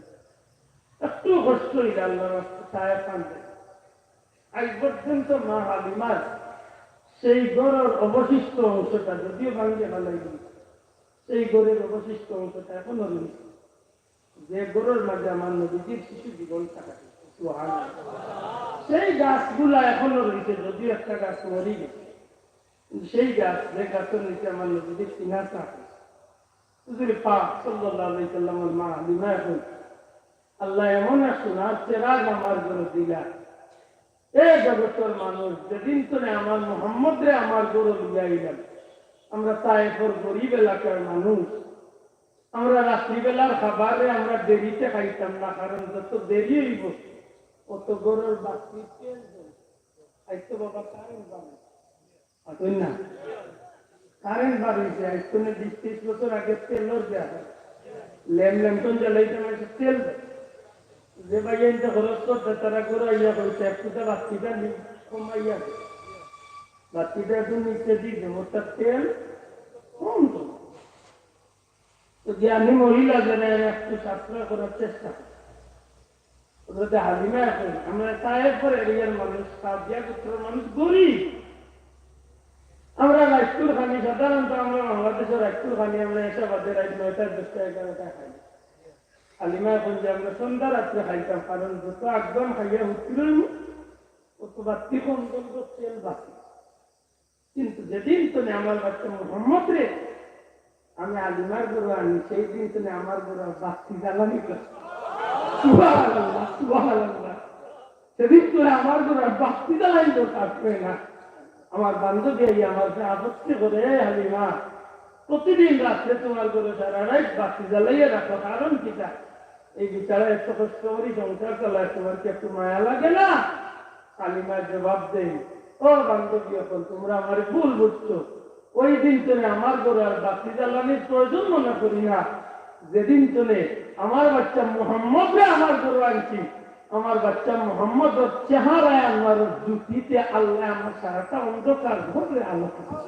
একটু কষ্ট অইলে আল্লাহর রাস্তা ছায়া পান যায়। আজ পর্যন্ত মা হালিমার সেই ঘরর অবশিষ্ট অংশটা, যদিও ভাঙ্গি ফালাই দিছে, সেই ঘরর অবশিষ্ট অংশটা এখনো রয়েছে। যে ঘরর মাঝে আমার নবীজির শিশু জীবন কাটাইছে, সুবহানাল্লাহ। সেই গাছগুলা এখনো রয়েছে, যদিও একটা গাছ মরি গেছে, কিন্তু সেই গাছ, যে গাছর নিচে আমার নবীজির সিনা চাপা, হুজুরে পাক সাল্লাল্লাহু আলাইহি সাল্লামের মা হালিমা এখন আল্লাহ এমন এক সোনার চেরাগ আমার ঘরো দিলা। এ জগতর মানুষ, যেদিন তনে আমার মোহাম্মদরে আমার ঘরো লইয়া আইলাম, আমরা তায়েফর গরিব এলাকার মানুষ, আমরা রাত্রিবেলার খাবারে আমরা দেরিতে খাইতাম না, কারণ যত দেরি অইবো, অত ঘরর বাতি তেল জ্বলবো। আইজ তো বাবা কারেন্ট বাড়ি, আসুন না, কারেন্ট বাড়িছে, আইজ তো বিশ তিরিশ বছর আগে তেলর দেয়া হয়। ল্যাম্প ল্যাম্পটন জ্বালাইতে মানুষে তেল দেয়। যে ভাইয়াইন্তে খরচ করতে, তারা ঘরো আইয়া কইছে, "এক ফুটা বাতিটা নি-, কমাইয়া দে। বাতিটা একটু নিচে দি দে, মোরটা তেল কম তো।" তো জ্ঞানী মহিলা যেন একটু সাশ্রয় করার চেষ্টা করে। হযরতে হালিমা এখন, আমরা তায়েফর এরিয়ার মানুষ, সাদিয়া গোত্রর মানুষ, গরিব। আমরা রাইতকুর খানি, সাধারণত আমরা বাংলাদেশর রাইতকুর খানি আমরা এশা বাদে রাইত নয়টা, দশটা, এগারোটা খাই। হালিমা এখন যে আমরা সন্ধ্যা রাত্রে খাইতাম, কারণ যত আগম খাইয়া উঠছিল, অত বাত্তি কম জ্বলতো, তেল বাঁচে। কিন্তু যেদিন তনে আমার বাচ্চা মোহাম্মদরে আমি হালিমার ঘরো আনি, সেই দিন তনে আমার ঘরো আর বাত্তি জ্বালানি করে। সুবহানাল্লাহ, সুবহানাল্লাহ। সেদিন তনে আমার ঘরো আর বাত্তি জ্বালানি দরকার পড়ে না। আমার বান্ধবী আইয়া আমার কাছে আপত্তি করে, "এ হালিমা, প্রতিদিন রাত্রে তোমার ঘরো সারা রাইত বাত্তি জ্বালাইয়া রাখো, কারণ কিতা? এই বিচারা এত কষ্ট করি সংসার চালায়, তোমার কি একটু মায়া লাগে না?" হালিমায় জবাব দেয়, "ও বান্ধবী অকল, তোমরা আমারে ভুল বুঝছো। ওই দিন তনে আমার ঘরো আর বাত্তি জ্বালানির প্রয়োজন মনে করি না, যেদিন তনে আমার বাচ্চা মোহাম্মদরে আমার ঘরো আনছি। আমার বাচ্চা মোহাম্মদর চেহারায় আনোয়ারর জুতিতে আল্লায় আমার সারাটা অন্ধকার ঘররে আলোকিত করছে।"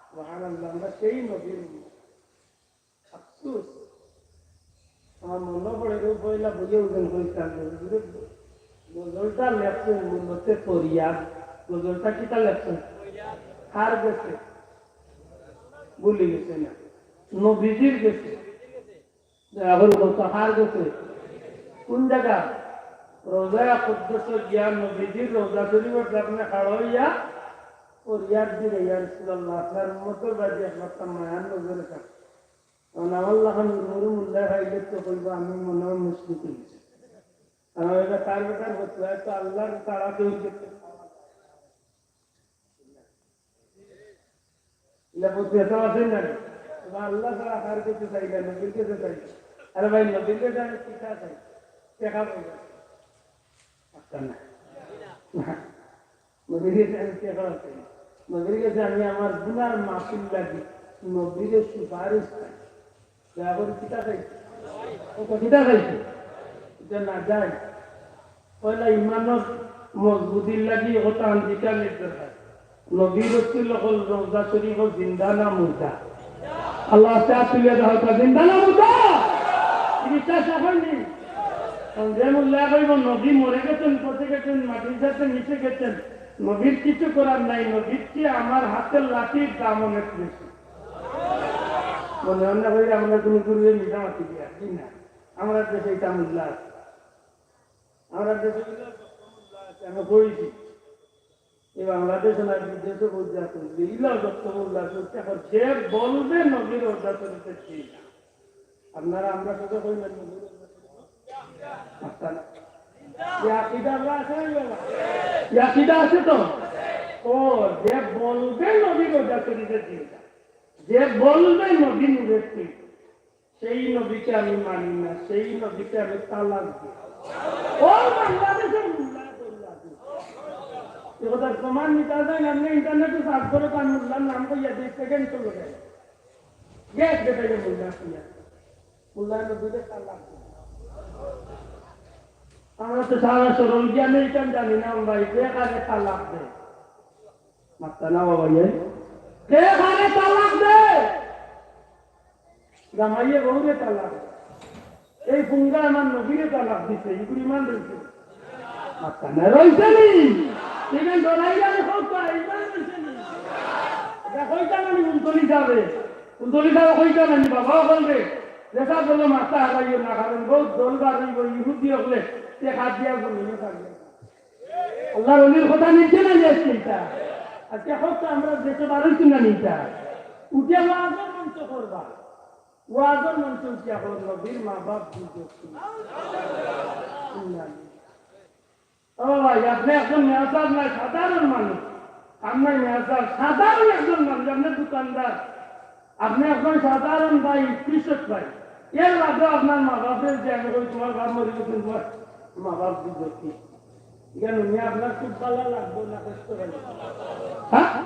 সুবহানাল্লাহ, আমরা সেই নবীর উম্মত। আফসোস, আমার মনো পড়ে গো, পয়লা বইয়ে ওজন কইতাম, হুজুরে গজলটা লেখছইন মূলত ফরিয়াদ। গজলটা কিতা লেখছইন? কার গেছে? ভুলি গেছে না, নবীজির গেছে। এখন বলতো, কার গেছে? কোন জাগা? রওজায়ে কুদ্দুসো গিয়া নবীজির রওজা শরীফর সামনে খাড়া অইয়া ফরিয়াদ দিরা, "ইয়া রাসূলুল্লাহ, আপনার উম্মতর বাদে আপনার মায়ার নজরে থাক।" কারণ আমার লাখান হুরু হুরু মুল্লায় খাইলে তো কইবো, "আমি মনে হয় মুশরিক অইছি।" আর আমি এটা তার বেটার বলছি, হয়তো আল্লাহর তারা কেউ দেখতে পাওয়া যায় না। এটা বলছি, এত আছে না? এবার আল্লাহ ছাড়া কার কাছে চাইলে, নবীর কাছে চাইলে। আরে ভাই, নবীর কাছে আমি কিতা চাই? টেকা পয়সা। আচ্ছা না। নবীর কাছে আমি টেকা চাই। নবীর কাছে আমি আমার গুনার মাফির লাগি নবীর সুপারিশ চাই। দয়া করে কিতা চাইছে? ও তো কিতা চাইছে? এটা না যায়। পয়লা ইমানর মজবুতির লাগি কথা আন দিতে নিতে হয়। নবী রসুল হকল রওজা শরীফ জিন্দা না মুর্দা? আল্লাহ, আস্তে হাত তুলিয়া দেখা, জিন্দা না মুর্দা? চিকিৎসা শেষ হয়নি। কারণ যে মুল্লায় কইব নবী মরে গেছেন, পচে গেছেন, মাটির সাথে মিশে গেছেন, নবীর কিছু করার নাই, নবীর চেয়ে আমার হাতের লাঠির দাম অনেক বেশি। মনে মনে করি আমরা কোনো গুরুরে মিশা মাতি দিয়া, জি না। আমরা দেশে এটা মুল্লা আছে, আমরা দেশে ইলা যত মুল্লা আছে, আমি কইছি, এই বাংলাদেশে না বিদেশে বলতে আছে, যে ইলা যত মুল্লা আছে, এখন যে বলবে নবীর রওজা শরীফে জি না। আপনারা আমরা সাথে কই না নবীর রওজা শরীফে? আচ্ছা না। এই আকিদা আমরা আছে না বাবা? এই আকিদা আছে তো? ও, যে বলবে নবীর রওজা শরীফে জি না, যে বলবে নবী নূরের তৈরি, সেই নবীকে আমি মানি না, সেই নবীকে আমি তালাক দিই। ও বাংলাদেশের মুল্লা, এ কথা প্রমাণ নিতে যায় না, আপনি ইন্টারনেটে সার্চ করে তার মুল্লার নাম কইয়া দুই সেকেন্ড চলে গেল। গ্যাস দেখাইলে মুল্লা শুনে। মুল্লা নবীকে তালাক দিই। আমরা তো সারা সরল জ্ঞানে এটা জানি না, ভাই, কে কারে তালাক দেয়? মাত্তা না বাবা, ইয়ে? কে কারে তালাক দেয়? জামাইয়ে বউরে তালাক। এই পুঙ্গা আমার নবীরে তালাক দিছে, ইগুলি ইমান রইছে। মাত্তা না রইছে নি? ইমান ডরাই আমি হোক তো, ইমান রইছে নি? এটা কইতা নানি উনতলি যাবে? উনতলি যাবে কইতা নানি বাবা বলবে? যেটা বললো মাথা হারাইও না, কারণ বহুত দল বার হইব, ইহুদি হকলে তে হাত দিয়া বলবে, না থাকবে। আল্লাহর ওলির কথা নিচ্ছে না নিয়ে আসছে এটা। আজকে হোক তো আমরা দেশে বার হইছি না নিটা। উঠে ওয়াজের মঞ্চ করবা। ওয়াজের মঞ্চ উঠিয়া হোক নবীর মা বাপ দুর্যোগ। ও ভাই, আপনি একজন মেয়াসাব নাই, সাধারণ মানুষ। আপনার মেয়াসাব সাধারণ একজন মানুষ, আপনি দোকানদার। আপনি একজন সাধারণ ভাই, কৃষক ভাই। এর বাদেও আপনার মা বাপের যে আমি কই, "তোমার বাপ মরে গেছেন, তোমার মা বাপ দুর্যোগ।" কেন, মিয়া আপনার খুব ভালো লাগবো না কষ্ট করে? হ্যাঁ?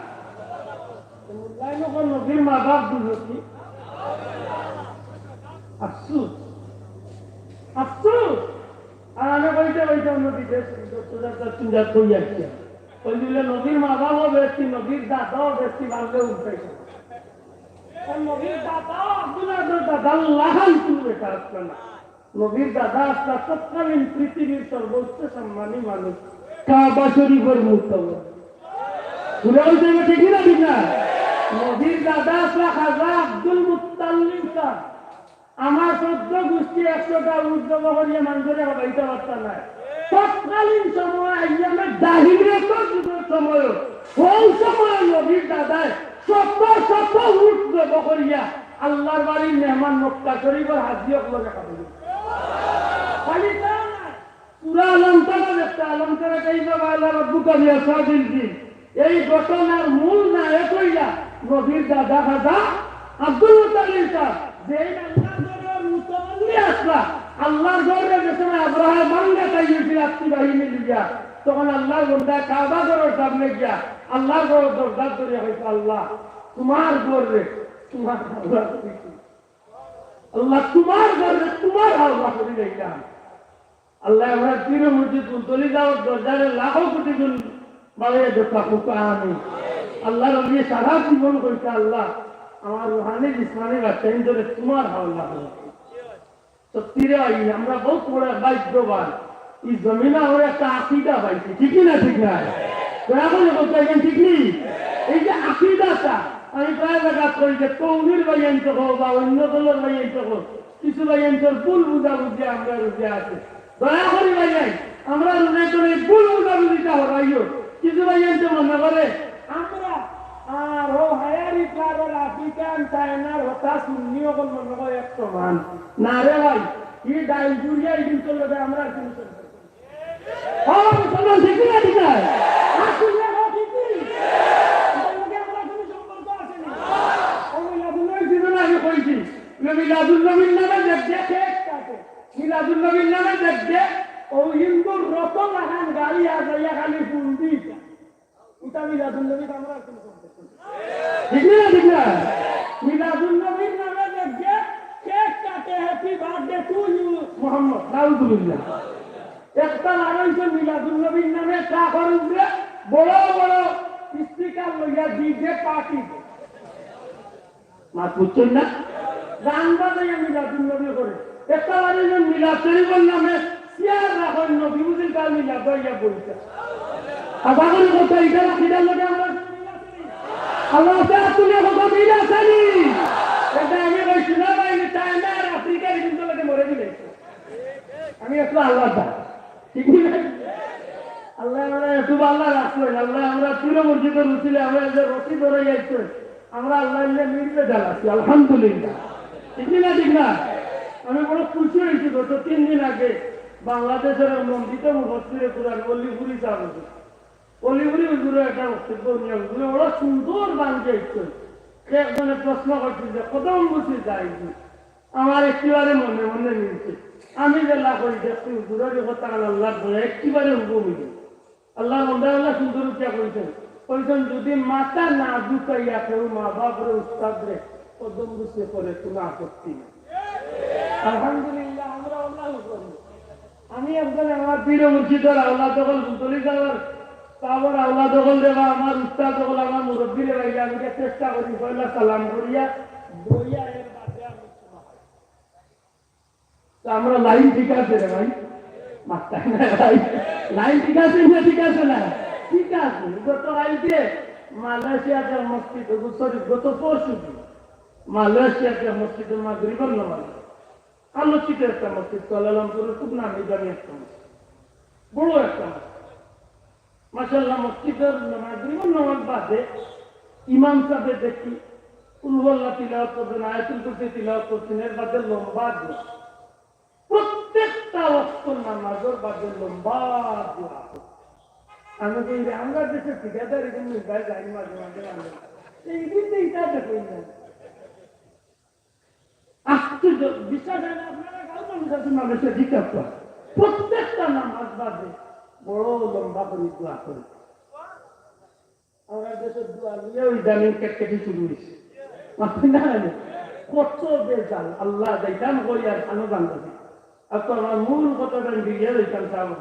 তো মুল্লায় নবীর মা বাপ দুর্নীতি। আফসোস, আফসোস। আর আমি কইতে কইতে অন্য বিদেশ, দশ হাজার চার হাজার কই আসছে। ওই দিলে নবীর মা বাবাও বেশি, নবীর দাদাও বেশি, ভাবলে উল্টাই। আর নবীর দাদাও আব্দুল আজর দাদার লাখান কোনো বেটা আসছে না। নবীর দাদা আছলা তৎকালীন পৃথিবীর সর্বোচ্চ সম্মানী মানুষ, কাবা শরীফর মুতাওয়াল্লি। পুরা অইছে না, ঠিক না? ঠিক না? নবীর দাদা আছলা খাজা আব্দুল মুত্তাল্লিব সাব। আমার চৌদ্দ গুষ্টি একশোটা উট জবো করিয়া মানষরে খাবাইতা পারতা নায়। তৎকালীন সময় আইয়ামে জাহিলিয়াতর যুগর সময়, অউ সময় নবীর দাদায় শত শত উট জবো করিয়া আল্লার বাড়ির মেহমান মক্কা শরীফর হাজি অকলরে খাবাইতা। খালি তা নায়, সূরা আলম তারা দেখতা, আলম তারা কাইফা ফাআলা রাব্বুকা বিআসহাবিল ফিল। এই ঘটনার মূল নায়ক অইলা নবীর দাদা খাজা আব্দুল মুত্তালিব সাব, যেইন আল্লার ঘরর মুতাওয়াল্লি আছলা। আল্লার ঘররে যেসময় আব্রাহা ভাঙ্গাত আইছিল আটটি বাহিনী লইয়া, তখন আল্লার বন্দায় কাবা ঘরর সামনে গিয়া আল্লার ঘরর দরজাত ধরিয়া কইছে, "আল্লাহ, তুমার ঘররে তুমার হাওলা করি দিলাম। আল্লাহ, তুমার ঘররে তুমার হাওলা করি দিলাম।" আল্লাহ, আমরার পীর মুর্শিদ ফুলতলি সাবর দরজারে লাখো কোটি গুণ বাড়াইয়া দেউক্কা, কউক্কা আমিন। আল্লার ওলি সারা জীবন কইতা, "আল্লাহ, আমার রুহানি জিসমানি বাচ্চাইন্তরে তুমার হাওলা করি দিলাম।" সত্যি রে ভাই, আমরা বউত বড় ভাগ্যবান। ই জমিনো আমরা একটা আকিদা পাইছি, ঠিক কি না? ঠিক না? দয়া করি কউক্কা, ইখান ঠিক নি? এই যে আকিদাটা, আমি প্রায় জাগাত কই যে কওমির ভাইয়াইন্তে কও বা অইন্য দলর ভাইয়াইন্তে কও, কিছু ভাইয়াইন্তর ভুল বুঝাবুঝি আমরার উজিয়া আছে। দয়া করি ভাইয়াইন, আমরার উজিয়া তো এই ভুল বুঝাবুঝিটা হরাইও। কিছু ভাইয়াইন্তে মনে করে আমরা আর অউ হায়ারি পারর আফ্রিকান চায়নার হতা সুন্নি অকল মনে করে এক সমান। না রে ভাই, ই ডাইল জুড়িয়া ই কিন্তু লগে আমরার কুনু সম্পর্ক নাই। ও মুসলমান, ঠিক না? ঠিক না? আর তুই এখন ঠিক নি? এটার লগে আমরার কুনু সম্পর্ক আছে নি? ও মিলাদুন্নবীর season-এ আমি কইছি, যে মিলাদুন্নবীর নামে যে, যে কেক কাটে, মিলাদুন্নবীর নামে যে, যে ও হিন্দুর রথ লাখান গাড়ি আজাইয়া খালি ফুল দিতা। ইটা মিলাদুন্নবীর আমরার কুনু সম্পর্ক নাই। ঠিক না? ঠিক না? মিলাদুন্নবীর নামে যে, যে কেক কাটে, "Happy birthday to you, Mohammad." নাউজুবিল্লাহ। একটা বার অইছে মিলাদুন্নবীর নামে চা করে উঠলে বড় বড় speaker লইয়া DJ party দেয়। মাত বুঝছইন না? গান বাজাইয়া মিলাদুন্নবী করে। একটা বার অইছে মিলাদ শরীফর নামে চেয়ার রাখইন, নবী বুঝিন কার মিলাদ অইয়া বইছে। আশা করি কউক্কা, ইটার আকিদার লগে আমরার কুনু মিল আছে নি? আল্লাহ আছে, আর তুমি কউক্কা মিল আছে নি? এটা আমি কইছি না ভাই, আমি চায়না আর আফ্রিকার হিন্দু লগে মরে দিলে। আমি আসলে আল্লাহ দা। ঠিক না? আল্লাহ আমরা এত আল্লাহ রাখলেন, আল্লাহ আমরা পীর মুর্শিদর উসিলে আমরা যে রশি ধরে যাইছে, আমরা আল্লাহ ইল্লে নির্বে জ্বালাছি, আলহামদুলিল্লাহ। ঠিক না? ঠিক না? আমি বড় খুশি অইছি, গত তিন দিন আগে বাংলাদেশর এক মন্ডিত মুফাসসিরে কুরআন অলিপুরি সাব হুজুর। অলিপুরি হুজুরে একটা বক্তব্য নিয়া হুজুরে বড় সুন্দর বান যাইছে। সে একজনে প্রশ্ন করছে যে কদম বুঝি যায় নি? আমার একেবারে মনে মনে মিলছে। আমি যেলা কই দেখছি হুজুরর ই কথা আল্লাহর দয়া একেবারে হুবহু মিলে। আল্লাহর বন্দা আল্লাহ সুন্দর উঠিয়া কইছেন, কইছেন, "যদি মাথা না ঝুকাইয়া কেউ মা বাপরে উস্তাদরে কদম বুঝে করে কোনো আপত্তি নেই।" আলহামদুলিল্লাহ, আমরা আল্লাহ করি। আমি একজন আমার পীর মুর্শিদর আওলাদ অকল, বুতলি সাবর, সাবর আওলাদ অকল রে বা আমার উস্তাদ অকল, আমার মুরব্বী রে ভাই, আমি যে চেষ্টা করি, পয়লা সালাম করিয়া, বইয়া এর বাদে আমি শোনা হয়। তো আমরা লাইন ঠিক আছে রে ভাই? মাত্তায় না ভাই। লাইন ঠিক আছে না ঠিক আছে না? ঠিক আছে। গত রাইতে মালয়েশিয়াতে মসজিদে, সরি, গত পরশু দিন মালয়েশিয়াতে মসজিদে মাগরিবর নামাজ। আলোচিত একটা মসজিদ, কুয়ালালামপুরের খুব নামি দামি একটা মসজিদ, বড় একটা মসজিদ। মাশাআল্লাহ, মসজিদর নামাজ, মাগরিবর নামাজ বাদে ইমাম সাবে দেখি কুল হু আল্লাহ তিলাওয়াত করছেন, আয়াতুল কুরসি তিলাওয়াত করছেন, এর বাদে লম্বা দোয়া। প্রত্যেকটা ওয়াক্ত নামাজর বাদে লম্বা দোয়া করছেন। আমি কই, "রে, আমরা দেশে ঠিকাদারি কিন্তু ভাই যাই মাঝে মাঝে মাঝে।" এই দিন তো এটা দেখই না। আশ্চর্য, বিশ্বাস হয় না আপনারা, কারো মানুষ আছে মাদ্রাসা জিজ্ঞাসা করে। প্রত্যেকটা নামাজ বাদে বড় লম্বা করে দোয়া করে। আমরা দেশের দোয়া নিয়েও ইদানিং কেটকেটি শুরু হয়েছে। মাত্র না হলে কত বেজাল, আল্লাহ যাইতাম কই আর খানো জানতে। আর তো আমার মূল কথাটা আমি ফিরিয়ে দিতাম চাবো।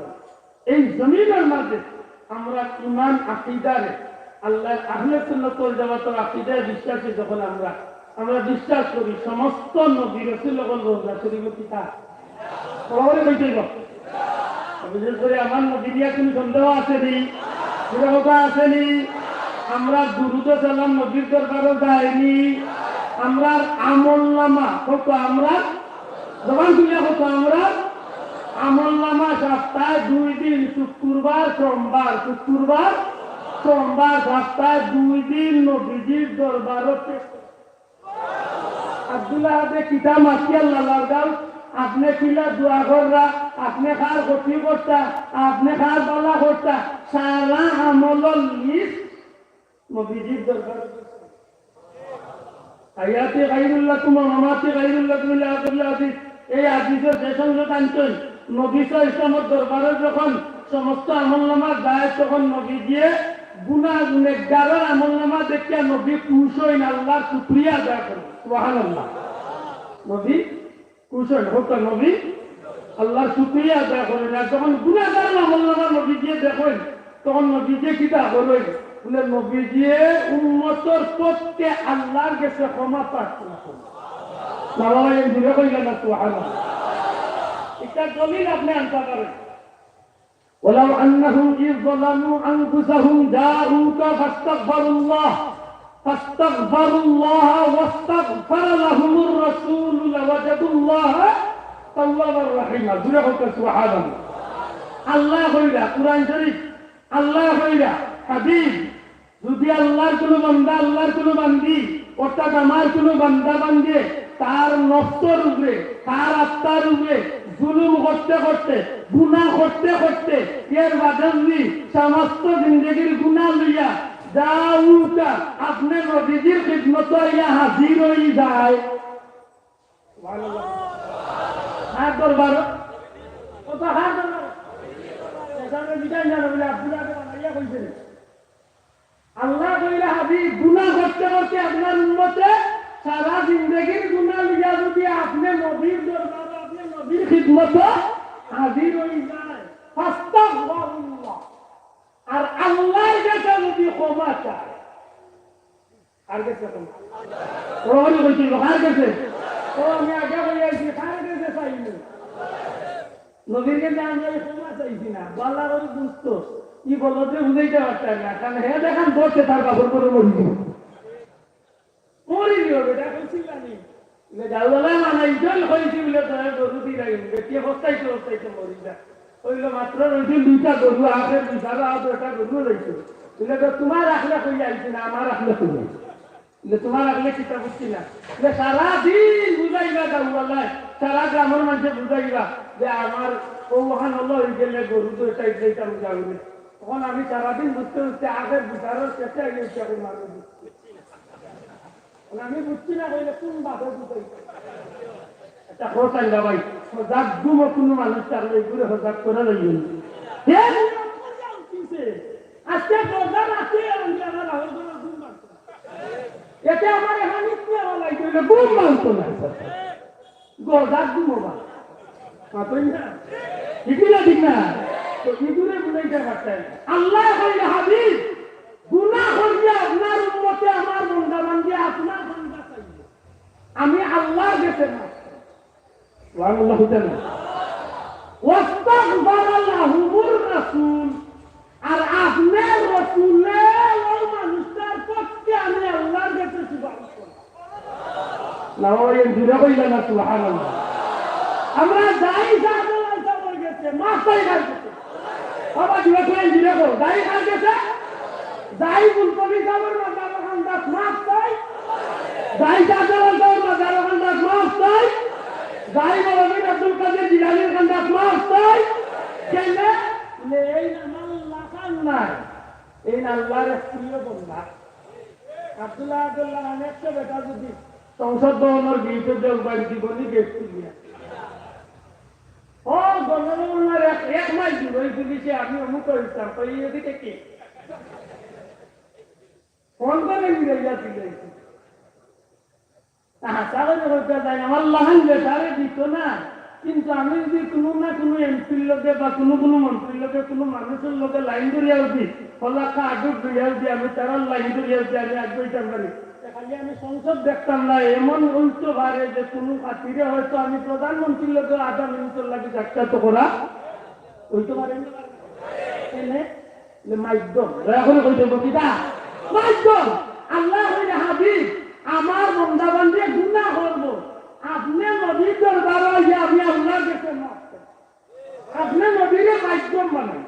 এই জমিনের মাঝে আমরা ইমান আকিদারে, আল্লাহর আহলে সুন্নাত ওয়াল জামাতর আকিদায় বিশ্বাসী যখন আমরা, আমরা বিশ্বাস করি সমস্ত নবী রাসূল যখন রওজা শরীফে কিতা সবাই কইতে হইব। বিশেষ করে আমার নবী নিয়া কোনো সন্দেহ আছে নি? কোনো কথা আছে নি? আমরা দুরুদ ও সালাম নবীর দরবারো যায়নি? আমরার আমল নামা কত? আমরা জবান খুলিয়া কত? আমরা আমল নামা সপ্তাহে দুই দিন, শুক্রবার, সোমবার, শুক্রবার, সোমবার, সপ্তাহে দুই দিন নবীজির দরবারো পেশ। আব্দুল্লাহ আদে কিতা মাতিয়ার লালার গাল, আপনে কিলা দোয়া কররা, আপনে কার ক্ষতি করতা, আপনে কার বালা করতা, সারা আমলর লিস্ট নবীজির দরবারো। হায়াতি খাইরুল লাকুম ওয়া মামাতি খাইরুল লাকুম ইলা আখিরিল হাদিস। এই হাদিসর শেষ অংশ টানছইন, নবী সাল্লাল্লাহু আলাইহি ওয়াসাল্লামর দরবারো যখন সমস্ত আমল নামা যায়, তখন নবীজিয়ে গুনাহ গুনেগারর আমল নামা দেখিয়া নবী খুশ অইন, আল্লাহর শুকরিয়া আদায় করইন। সুবহানাল্লাহ। নবী খুশ অইন, হকল নবী আল্লাহর শুকরিয়া আদায় করইন। আর যখন গুনাহগারর আমল নামা নবীজিয়ে দেখইন, তখন নবীজিয়ে কিতা করইন? বলে, নবীজিয়ে উম্মতর পক্ষে আল্লাহর গেছে ক্ষমা প্রার্থনা করইন। বাবা ভাই, আমি জোরে কইলাম না, সুবহানাল্লাহ। এটা দলিল আপনে আনতা পারইন। ولو أنهم إذ ظلموا أنفسهم جاءوك فاستغفروا الله فاستغفروا الله واستغفر لهم الرسول لوجدوا الله توابا رحيما। জোরে কইতা সুবহানাল্লাহ। আল্লায় কইরা, কুরআন শরীফ, আল্লায় কইরা, হাবিব, যদি আল্লাহর কোনো বান্দা, আল্লাহর কোনো বান্দি, অর্থাৎ আমার কোনো বান্দা বান্দি, তার নফসর উপরে, তার আত্মার উপরে জুলুম করতে করতে, গুনাহ করতে করতে, এর বাদে যদি সমস্ত জিন্দেগির গুনাহ লইয়া জাউকা, আপনে নবীজির খিদমতো আইয়া হাজির অই যায়। সুবহানাল্লাহ। কার দরবার? কথা কার দরবার? এখানে বিদায় না বলে আব্দুল আগে বানাইয়া কইছে। আল্লায় কইরা, হাবিব, গুনাহ করতে করতে আপনার উম্মতে সারা জিন্দেগির গুনাহ লইয়া যদি আপনে নবীর দরবারো, আপনে নবীর খিদমতো হাজির অই যায়, ফাস্তাগফিরুল্লাহ, আর আল্লাহর গেছে যদি ক্ষমা চায়, কার গেছে ক্ষমা? ও, আমি কইছি, কার গেছে? ও, আমি আগে কই আইছি, কার গেছে চাইমু? নবীর গেছে আমরা এই ক্ষমা চাইছি না। বালা করে বুঝতো, ই বলদরে বুঝাইতে পারতাম না। কারণ হে দেখান ধরছে তার বাপর করে মরি দিব। মরি দিব, বেটা কইছিল না নি? বলে, "যাও বলে, মানে, ইজন কইছি বলে, তোরা গরু দি রাখি, বেটিয়ে হস্তাইতে হস্তাইতে মরি যা।" কইলো, "মাত্র রইছে দুইটা গরু, আখের বিচারো আর দুইটা গরু রইছে।" বলে, "তো তোমার রাখলে কই আইছে না, আমার রাখলে কই আইছে?" বলে, "তোমার রাখলে কিতা বুঝছি না।" বলে, "সারা দিন বুঝাইবা যাও বলে, সারা গ্রামের মানুষে বুঝাইবা যে আমার ও ওখান হলো হয়ে গেলে গরু তো এটাই যাইতাম যাওনি।" তখন আমি সারাদিন বুঝতে বুঝতে আখের বিচারর শেষে আগে ইচ্ছা করে মারবো। মানে আমি বুঝছি না কইলে কোন বাপে বুঝাই? একটা কথা না ভাই, সজাগ ঘুমো কোনো মানুষ তার লই ঘুরে সজাগ করে লইবেন। হে দুনিয়া পড়িয়া উঠিছে, আজকে রোজা রাখে আর আমি আমার রাহুল ঘুম ভাঙতো না। এতে আমার এখানে কি আমার লাগবে? ঘুম ভাঙতো না। গজার ঘুমো বা। মাতই না। ঠিক না, ঠিক না? তো ইগুরে বুঝাইতে পারতেন। আল্লায় কইলে, "হাবিব, গুনাহ করিয়া আপনার উম্মতে আমার বন্দা বান্দি আপনার বন্দা চাইবে। আমি আল্লাহর গেছে মাফ চাই।" সুবহানাল্লাহ হইতে না? "ওয়াস্তাগফারা লাহুমুর রাসূল।" আর আপনার রসুলে ওই মানুষটার পক্ষে আমি আল্লাহর কাছে সুপারিশ করব। না, ওই জুড়ে কইলা না, সুবহানাল্লাহ। আমরা যাই শাহজালাল সাহেবের গেছে, মাফ চাই কার গেছে? বাবা, জুড়ে কইন, জুড়ে কও, যাই কার গেছে? যাই মুলতবি সাহেবের মাজারো কান্দাত মাফ চাই? যাই শাহজালাল সাহেবের মাজারো কান্দাত মাফ চাই? যাই মৌলভী আব্দুল কাদের জিলানীর কান্দাত মাফ চাই? কেনে? লে, এই আমার লাখান নাই। এই আল্লাহর এক প্রিয় বন্দা। আব্দুল্লাহ আব্দুল্লাহ খান একটা বেটা যদি সংসদ ভবনের গেটে যোগ বাড়ি জীবনী গেট তুলিয়া। ও, গণভবনের এক, এক মাইল দূর ওই পুলিশে আমি অমুক করতাম, তো এই এদিকে কি? ফোন করে মিলাইয়া দিলে। হাছা করে কইতে চাই, আমার লাহান বেটারে দিত না, কিন্তু আমি যদি কোনো না কোনো এমপির লগে বা কোনো কোনো মন্ত্রীর লগে, কোনো মানুষের লগে লাইন ধরিয়া উঠি, হলা কার্ডুক ধরিয়া উঠি, আমি তারার লাইন ধরিয়া উঠি, আমি আগ বইতাম পারি। খালি আমি সংসদ দেখতাম না, এমন অইতো পারে যে কুনু খাতিরে হয়তো আমি প্রধানমন্ত্রীর লগে আধা মিনিটর লাগি সাক্ষাৎ করা অইতো পারে না। কেনে? বলে, মাধ্যম। দয়া করে কইতে বলছি, দা, মাধ্যম। আল্লায় কইলে, হাবিব, আমার বন্দা বান্দিয়ে গুনাহ করবো, আপনে নবীর দরবারো আইয়া আমি আল্লার গেছে মাফ চাই। আপনে নবীরে মাধ্যম বানাই।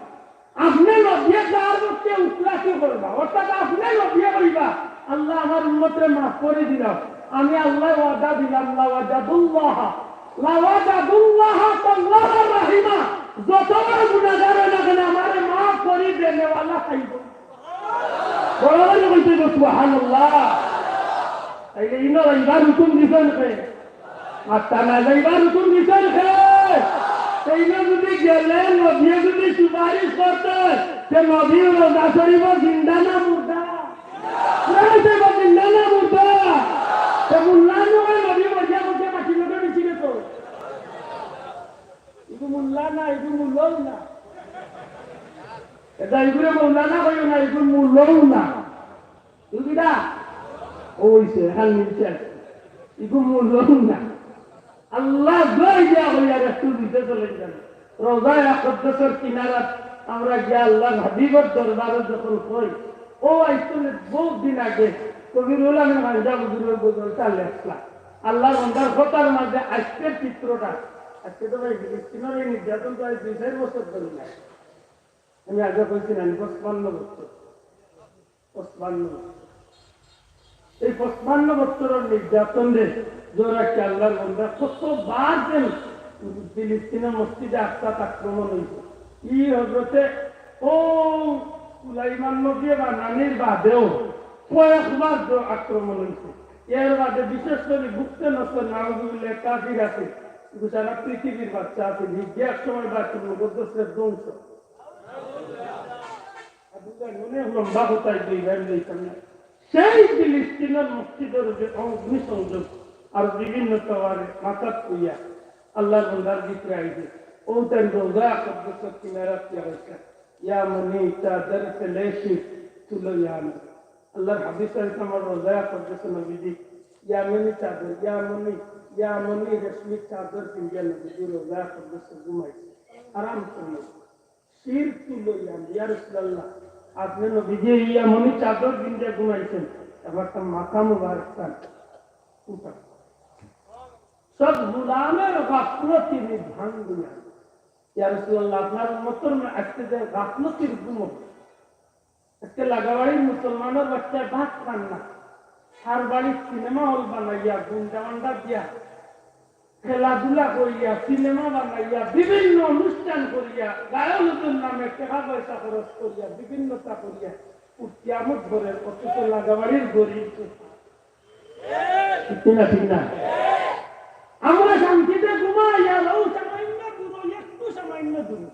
আপনে নবীয়ে যার পক্ষে উকলাতি করবা, অর্থাৎ আপনে নবীয়ে কইবা, "আল্লাহ, আমার উম্মতরে মাফ করি দিলাও।" আমি আল্লায় ওয়াদা দিলাম, "লাওয়াজাদুল্লাহ, লাওয়াজাদুল্লাহ তাল্লাহ রাহিমা।" যত বড় গুনাহগার অই না কেনে, আমারে মাফ করি দেনেওয়ালা পাইবো। বড় বড় কইতে গো, সুবহানাল্লাহ। তাইলে ইনো যাইবার হুকুম দিছইন কে? মাত্তা না যাইবার হুকুম দিছইন কে? তাইলে যদি গেলে নবীয়ে যদি সুপারিশ করতে, তে নবীর রওজা শরীফ জিন্দা না মুর্দা? না, সে জিন্দা না মুর্দা? তে মুল্লা নয়, নবী মরিয়া বলতে মাটির লগে মিশি গেছে। ইগু মুল্লা না, ইগু মুল্লাও না। এটা ইগুরে মৌলানা কইও না, ইগু মুল্লাও না। বুঝলি না? ওই সে, হ্যাঁ, নিচে আছে। ইগু মুল্লাও না। আল্লায় দোয়াই দিয়া কইয়ার একটু দিতে চলে যান। রওজায়ে আকদ্দাসর কিনারাত আমরা গিয়া আল্লার হাবিবর দরবারো যখন কই, ও আইসলে বহুত দিন আগে কবিরুল আমিন খাজা হুজুরর গজলটা লেখলা। আল্লার বন্দার কথার মাঝে আজকের চিত্রটা, আজকে তো ভাই ফিলিস্তিনর এই নির্যাতন তো আজ দুই চার বছর ধরি নাই। আমি আগে কইছি না, পঁচপান্ন বছর। পঁচপান্ন বছর। এই পঁচপান্ন বছরর নির্যাতন রে, জোর রাখি আল্লার বন্দা কতবার যেন ফিলিস্তিনর মসজিদে আকসাত আক্রমণ অইছে। ই হজরতে ও সুলাইমান নবীয়ে বানানির বাদেও কয়েকবার জ-, আক্রমণ অইছে। এর বাদে বিশেষ করি বুখতে নসর নাউজুবিল্লাহ কাফির আছে, কিন্তু সারা পৃথিবীর বাচ্চা আছে, হিজে এক সময় বাইতুল মুকাদ্দাসরে ধ্বংস। আর বুঝলেন, অনেক লম্বা কথা, এই দুই লাইন দিতাম না। সেই ফিলিস্তিনর মসজিদর যে অগ্নিসংযোগ আর বিভিন্ন তওয়ারে মাথাত কইয়া আল্লার বন্দার ভিতরে আইছে। ও তাই রওজা আকদ্দাসর কিনারাত গিয়া কইছে, "ইয়া মনি চাদর সে লেশি তুলো ইয়া মনি।" আল্লার হাবিব সাল্লাল্লাহু আলাইহি ওয়াসাল্লাম রওজা আকদ্দাসে নবীজি ইয়ামনি চাদর, ইয়ামনি, ইয়ামনি রেশমি চাদর পিন্দিয়া নবীজি রওজা আকদ্দাসে ঘুমাইছে, আরাম করি। শির তুলো ইয়ামনি, ইয়া রাসূলুল্লাহ, আপনে নবীজি ইয়ামনি চাদর পিন্দিয়া ঘুমাইছেন, এবার তো মাথা মুবারক তান। সব গোলামের গাফলতি ভাঙ্গিয়া। ইয়া রাসূলুল্লাহ, আপনার উম্মতর মা-, আজকে যে গাফলতির ঘুম, আজকে লাগাবাড়ির মুসলমানর বাচ্চায় ভাত খান না, তার বাড়ির সিনেমা হল বানাইয়া, গুন্ডা মান্ডা দিয়া, খেলাধুলা করিয়া, সিনেমা বানাইয়া, বিভিন্ন অনুষ্ঠান করিয়া, গায়কদের নামে টাকা পয়সা খরচ করিয়া, বিভিন্নতা করিয়া, উঠতে আমোদ করের, অথচ লাগাবাড়ির গরিব। ঠিক না, ঠিক না? আমরা শান্তিতে ঘুমাই, আর ও সামান্য দূর, একটু সামান্য দূর।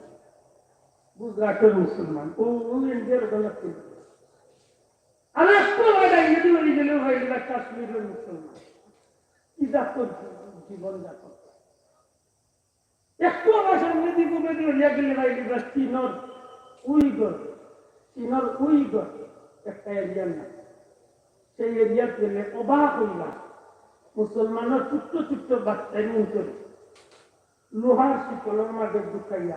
গুজরাটের মুসলমান, ও, ও ইন্ডিয়ার ওখানে ছিল। আর একটু আগে ইহুদি হয়ে গেলে ভাই, এরা কাশ্মীরের মুসলমান। কি জাতর জীবন যাপন? একটু আমার সামনে দিয়ে ঘুরে দিয়ে হইয়া গেলে ভাই, এরা চীনর উইগর, চীনর উইগর একটা এরিয়ার নাম। সেই এরিয়াত গেলে অবাক হইবা, মুসলমানর ছোট্ট ছোট্ট বাচ্চাই মন করে লোহার শিকলর মাঝে ঢুকাইয়া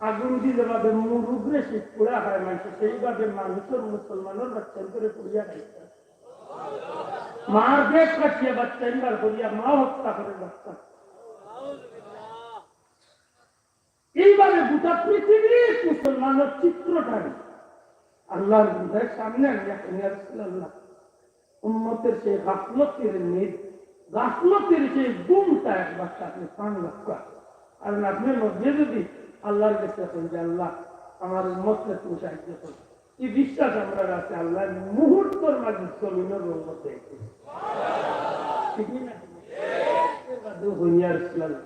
আগুন দিলে ভাবে মুরুগরে শীত পোড়া হয় মানুষ, সেইভাবে মানুষের মুসলমানর বাচ্চাইন্তরে পুড়িয়া খাইতা। মার পেট কাটিয়া বাচ্চাইন বার করিয়া মা হত্যা করে বাচ্চা। এইভাবে গোটা পৃথিবীর মুসলমানর চিত্রটাই আল্লাহর বন্দার সামনে আনিয়া কইয়া রাসূলুল্লাহ, উম্মতের সেই গাফলতির নিদ, গাফলতির সেই ঘুমটা একবার আপনি পান রক্ষা। কারণ আপনি নবী যদি আল্লাহর কাছে কইন যে, "আল্লাহ, আমার উম্মতরে তুমি সাহায্য করো।" এই বিশ্বাস আমরার আছে, আল্লাহ মুহূর্তর মাঝে জমিনের রহমত দেয়। ঠিক না? এর বাদেও কইন, ইয়া রাসূলুল্লাহ,